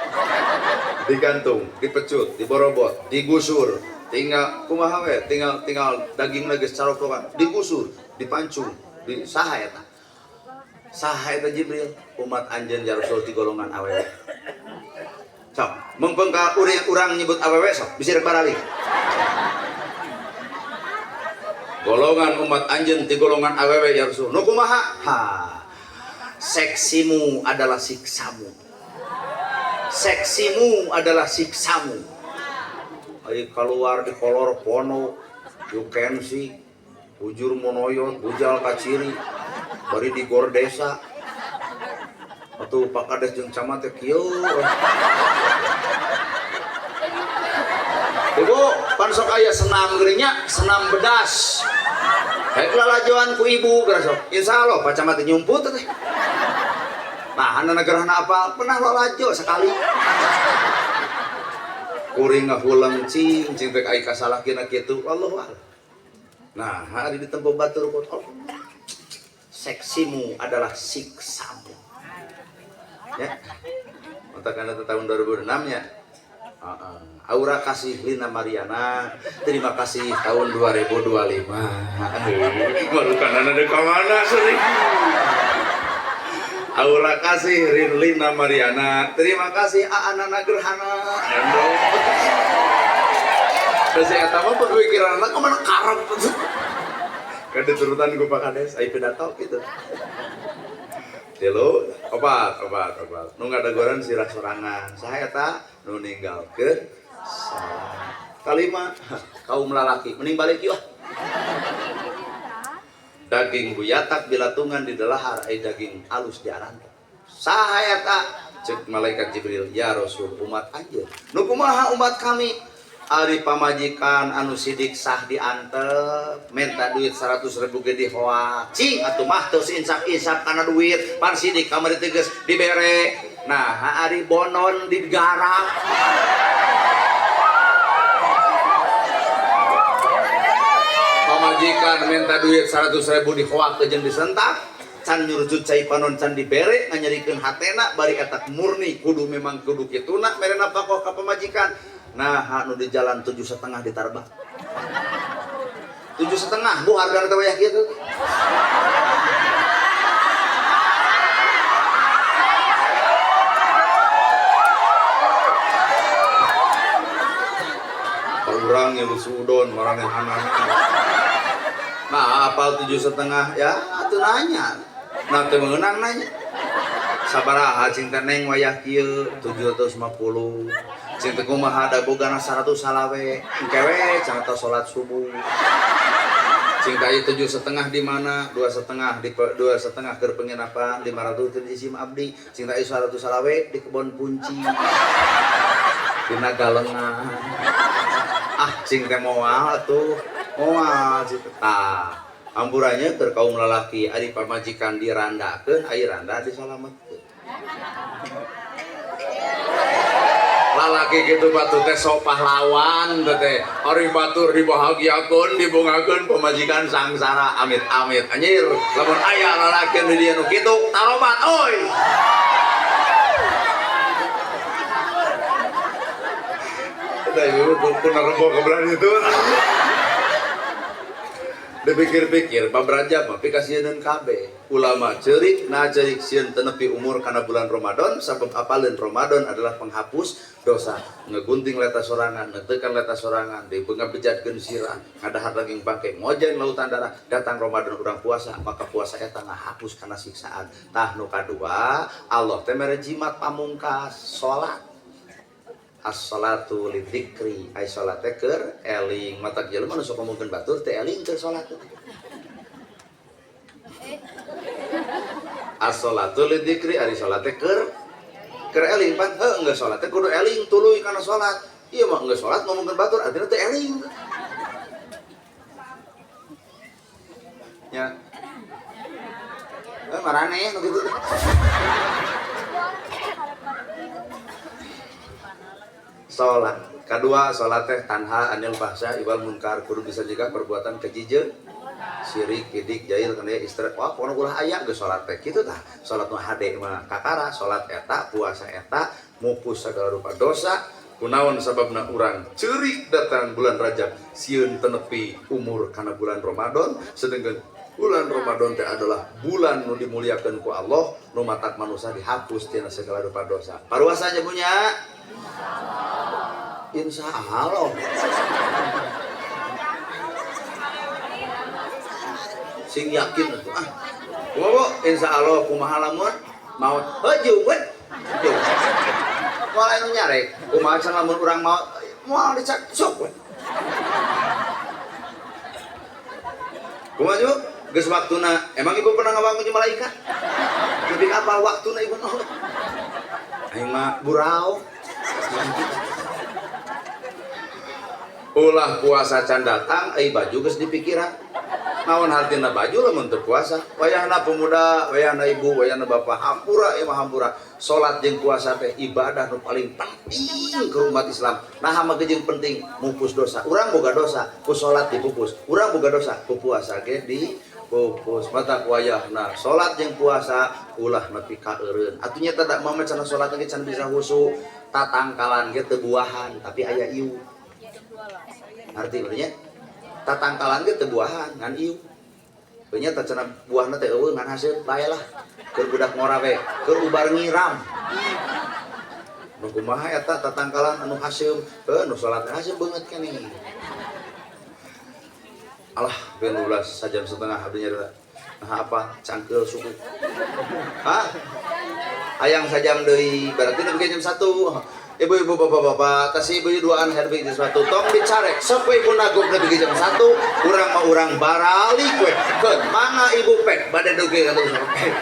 Digantung, dipecut, diborobot, digusur, tinggal kumaha we, tinggal dagingna geus caropokan, digusur, dipancung, di saha eta? Saha eta Jibril, umat anjeun ya Rasul di golongan awewe. Sok, mengpeng ka urang nyebut awewe sok, bisi rek baralik. Golongan umat anjeun ti golongan awewe ya Rasul. Nu kumaha? Ha. Seksimu adalah siksamu. Seksimu adalah siksamu. Ayo keluar di kolor pono, you can see, bujur monoyot, bujal kaciri, bari di gor desa. Atuh Pak Kades jeung camat teh kieu. Ibu, pan sok aya senam geuning senam bedas. Hek lalajoan ku ibu geura sok. Insyaallah Pak Camat nyumput teh. Nah, anak negarana apa? Pernah lalajo sekali. Kuring ngahuleng cing, cing teh ai kasalakina kitu. Wallahu a'lam. Nah, hari ditempo batur kok. Seksimu adalah siksamu. Ya. Otak anda tahun 2006 ya. Aura kasih Lina Mariana, terima kasih tahun 2025. Marukanana deuk ka mana seuring. Aura kasih Lina Mariana, terima kasih Aanana Gerhana. Terus eta mah pemikiranna kumaha karep. Kan diturutan ku Pak Kades, ai pidato kitu. Tilu, opat. Nu ngadagoran sirah sorangan. Saha eta? Nu ninggalkeun salat. Kalima, kaum lalaki mending balik yeuh. Daging buyatak bilatungan di delahar ai daging alus di aranto. Saha eta? Cek malaikat Jibril, ya Rasul, umat anjeun. Nu kumaha umat kami? Ari pamajikan anu sidik sah diantep, minta duit 100.000 ge dihoak. Cing atuh mah teu insap-insap kana duit, pan sidik kamari teh geus dibere. Nah, ari bonon digarap. Pamajikan minta duit 100.000 dihoak jeung disentak, can nyurcut cai panon can dibere nganyerikeun hatena bari eta murni kudu memang kudu kituna mere napakoh ka pamajikan. Nah, nu di jalan 7,5 di Tarbak. 7,5 bu hargana teh wayah kieu. Urang yang sudon maranehanana. Nah, apal 7,5 ya atuh nanya. Nah, teu meunang nanya. Sabaraha cing teh neng wayah kieu 750. Cing teh kumaha da bogana 100 salawe. Engke we cenah teh salat subuh. Cing teh 7,5 di mana? 2,5 di 2,5 keur penginapan 500 teh di sim abdi. Cing teh 100 salawe di kebon punci. Dina galengan. Ah cing teh moal atuh. Moal cing teh. Tah, hamburannya keur kaum lalaki ari pamajikan dirandakeun, ari randa disalametkeun. Lalaki kitu batu teh sok pahlawan teh. Ari batur dibahagiakeun, dibungakeun pamajikan sangsara amit-amit. Anjir, lamun aya lalaki nu dieu nu kitu tarobat euy. Tah ieu pun rembong kebelan itu. Dipikir-pikir, Pak Rajab mah pikasieun kabeh. Ulama ceurik, nah ceurik sieun teu nepi umur kana bulan Ramadan, sabab apaleun Ramadan adalah penghapus dosa. Ngegunting leta sorangan, netekan leta sorangan, dibengabejatkeun sirah, ngadahar daging bangke, ngojen lautan darah, datang Ramadan urang puasa, maka puasa eta ngahapus kana siksaan. Tah nu kadua, Allah teh mere jimat pamungkas, salat. As-salatu lidzikri, ai salat teh keur eling. Matak jelema nu sok ngomongkeun batur teh eling keur salat. As-salatu lidzikri, ari salat teh keur eling pan heuh geus salat teh kudu eling tuluy kana salat. Ieu mah geus salat ngomongkeun batur artinya teh eling. Nya. Maraneh nu kitu. Salat. Kedua, salat teh tanha anil fahsya wal munkar, kudu bisa juga perbuatan keji jeung syirik, kidik, jahil, kana istri. Wah, pokona ulah aya geus salat teh kitu tah. Salat nu hade mah kakara, salat eta, puasa eta, mupus segala rupa dosa. Kunaon sababna urang ceurik datang bulan Rajab, sieun teu nepi umur kana bulan Ramadan, sedengkeun bulan Ramadan teh adalah bulan nu dimuliakeun ku Allah, nu matak manusia dihapus tina segala rupa dosa. Paruasanya punya Insya Allah. Sing yakin atuh ah. Kumaha insya Allah kumaha lamun maot heuh we. Moal anu nyarek, kumaha can lamun urang maot moal dicak sok we. Kumaha juga geus waktuna, emang ibu pernah ngawangun jeung malaikat? Lebih apal waktuna ibu mah. Aing mah burau. Ulah puasa can datang, ai baju geus dipikiran. Naon hartina baju lamun teu puasa? Wayahna pemuda, wayahna ibu, wayahna bapak, hampura ieu mah hampura. Salat jeung puasa teh ibadah nu paling penting ke umat Islam. Nah, mah jeung penting mupus dosa. Urang boga dosa, ku salat dipupus. Urang boga dosa, ku puasa ge dipupus. Pupus. Matak wayahna salat jeung puasa ulah nepi ka eureun. Atuh nya teh da mah cenah salat ge can bisa khusyuk, tatangkalan ge teu buahan tapi aya ieu. Ngarti nya? Tatangkalan ge teu buahan ngan ieu. Nya teh cenah buahna teh eueuh ngan hasil bae lah. Keur budak ngora we, keur ubar ngiram. Nu kumaha eta tatangkalan anu haseum, heuh nu salat haseum beungeut keneh. Alah, ben ulah sajam setengah abdi nyarita. Nah apa? Cangkeul suku. Hah? Hayang sajam deui, berarti nepi jam 1. Ibu-ibu, bapak-bapak, kasih ibu duaan nepi jam 1. Tong dicarek, sok we ibu nagog nepi jam 1, urang mah urang baralik we. Keun, mangga ibu pek, bade dugi ka tuh pek.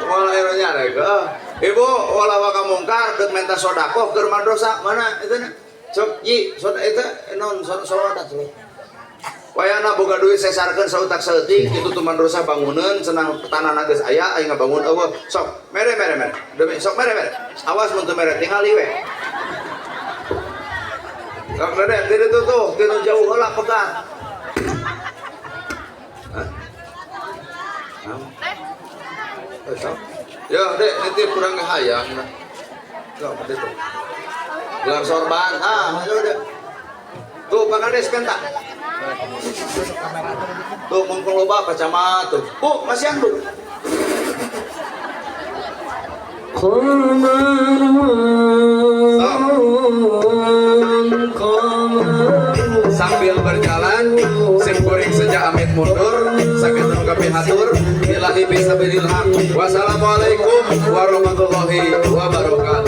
Wala ero nyarek, heuh. Ibu, wala waka mungkar deuk menta sodakoh keur madrasah, mana itu na? Sok yi, soda eta non solawat atuh. Wayana boga duit sesarkeun sautak saeutik kitu tuh madrasah banguneun cenah tanahna geus aya aing ngabangun eueuh. Sok mere mere mere. Demi sok mere mere. Awas mun teu mere tingali we. Sok dede ti ditu tuh, ti nu jauh heula pegat. Hah? Naon? Eh, sok. Ya, dek, nitip kurang hayang nah. Sok ditu. Gelar sorban, ah, ayo deh. Tuh, Pak Kades penta. Tuh, mumpung loba Pak Camat tuh. Bu, masihan Bu. Sambil berjalan, sim kuring sejak amit mundur, sakit nu kapihatur, billahi fisabilillah. Wassalamualaikum warahmatullahi wabarakatuh.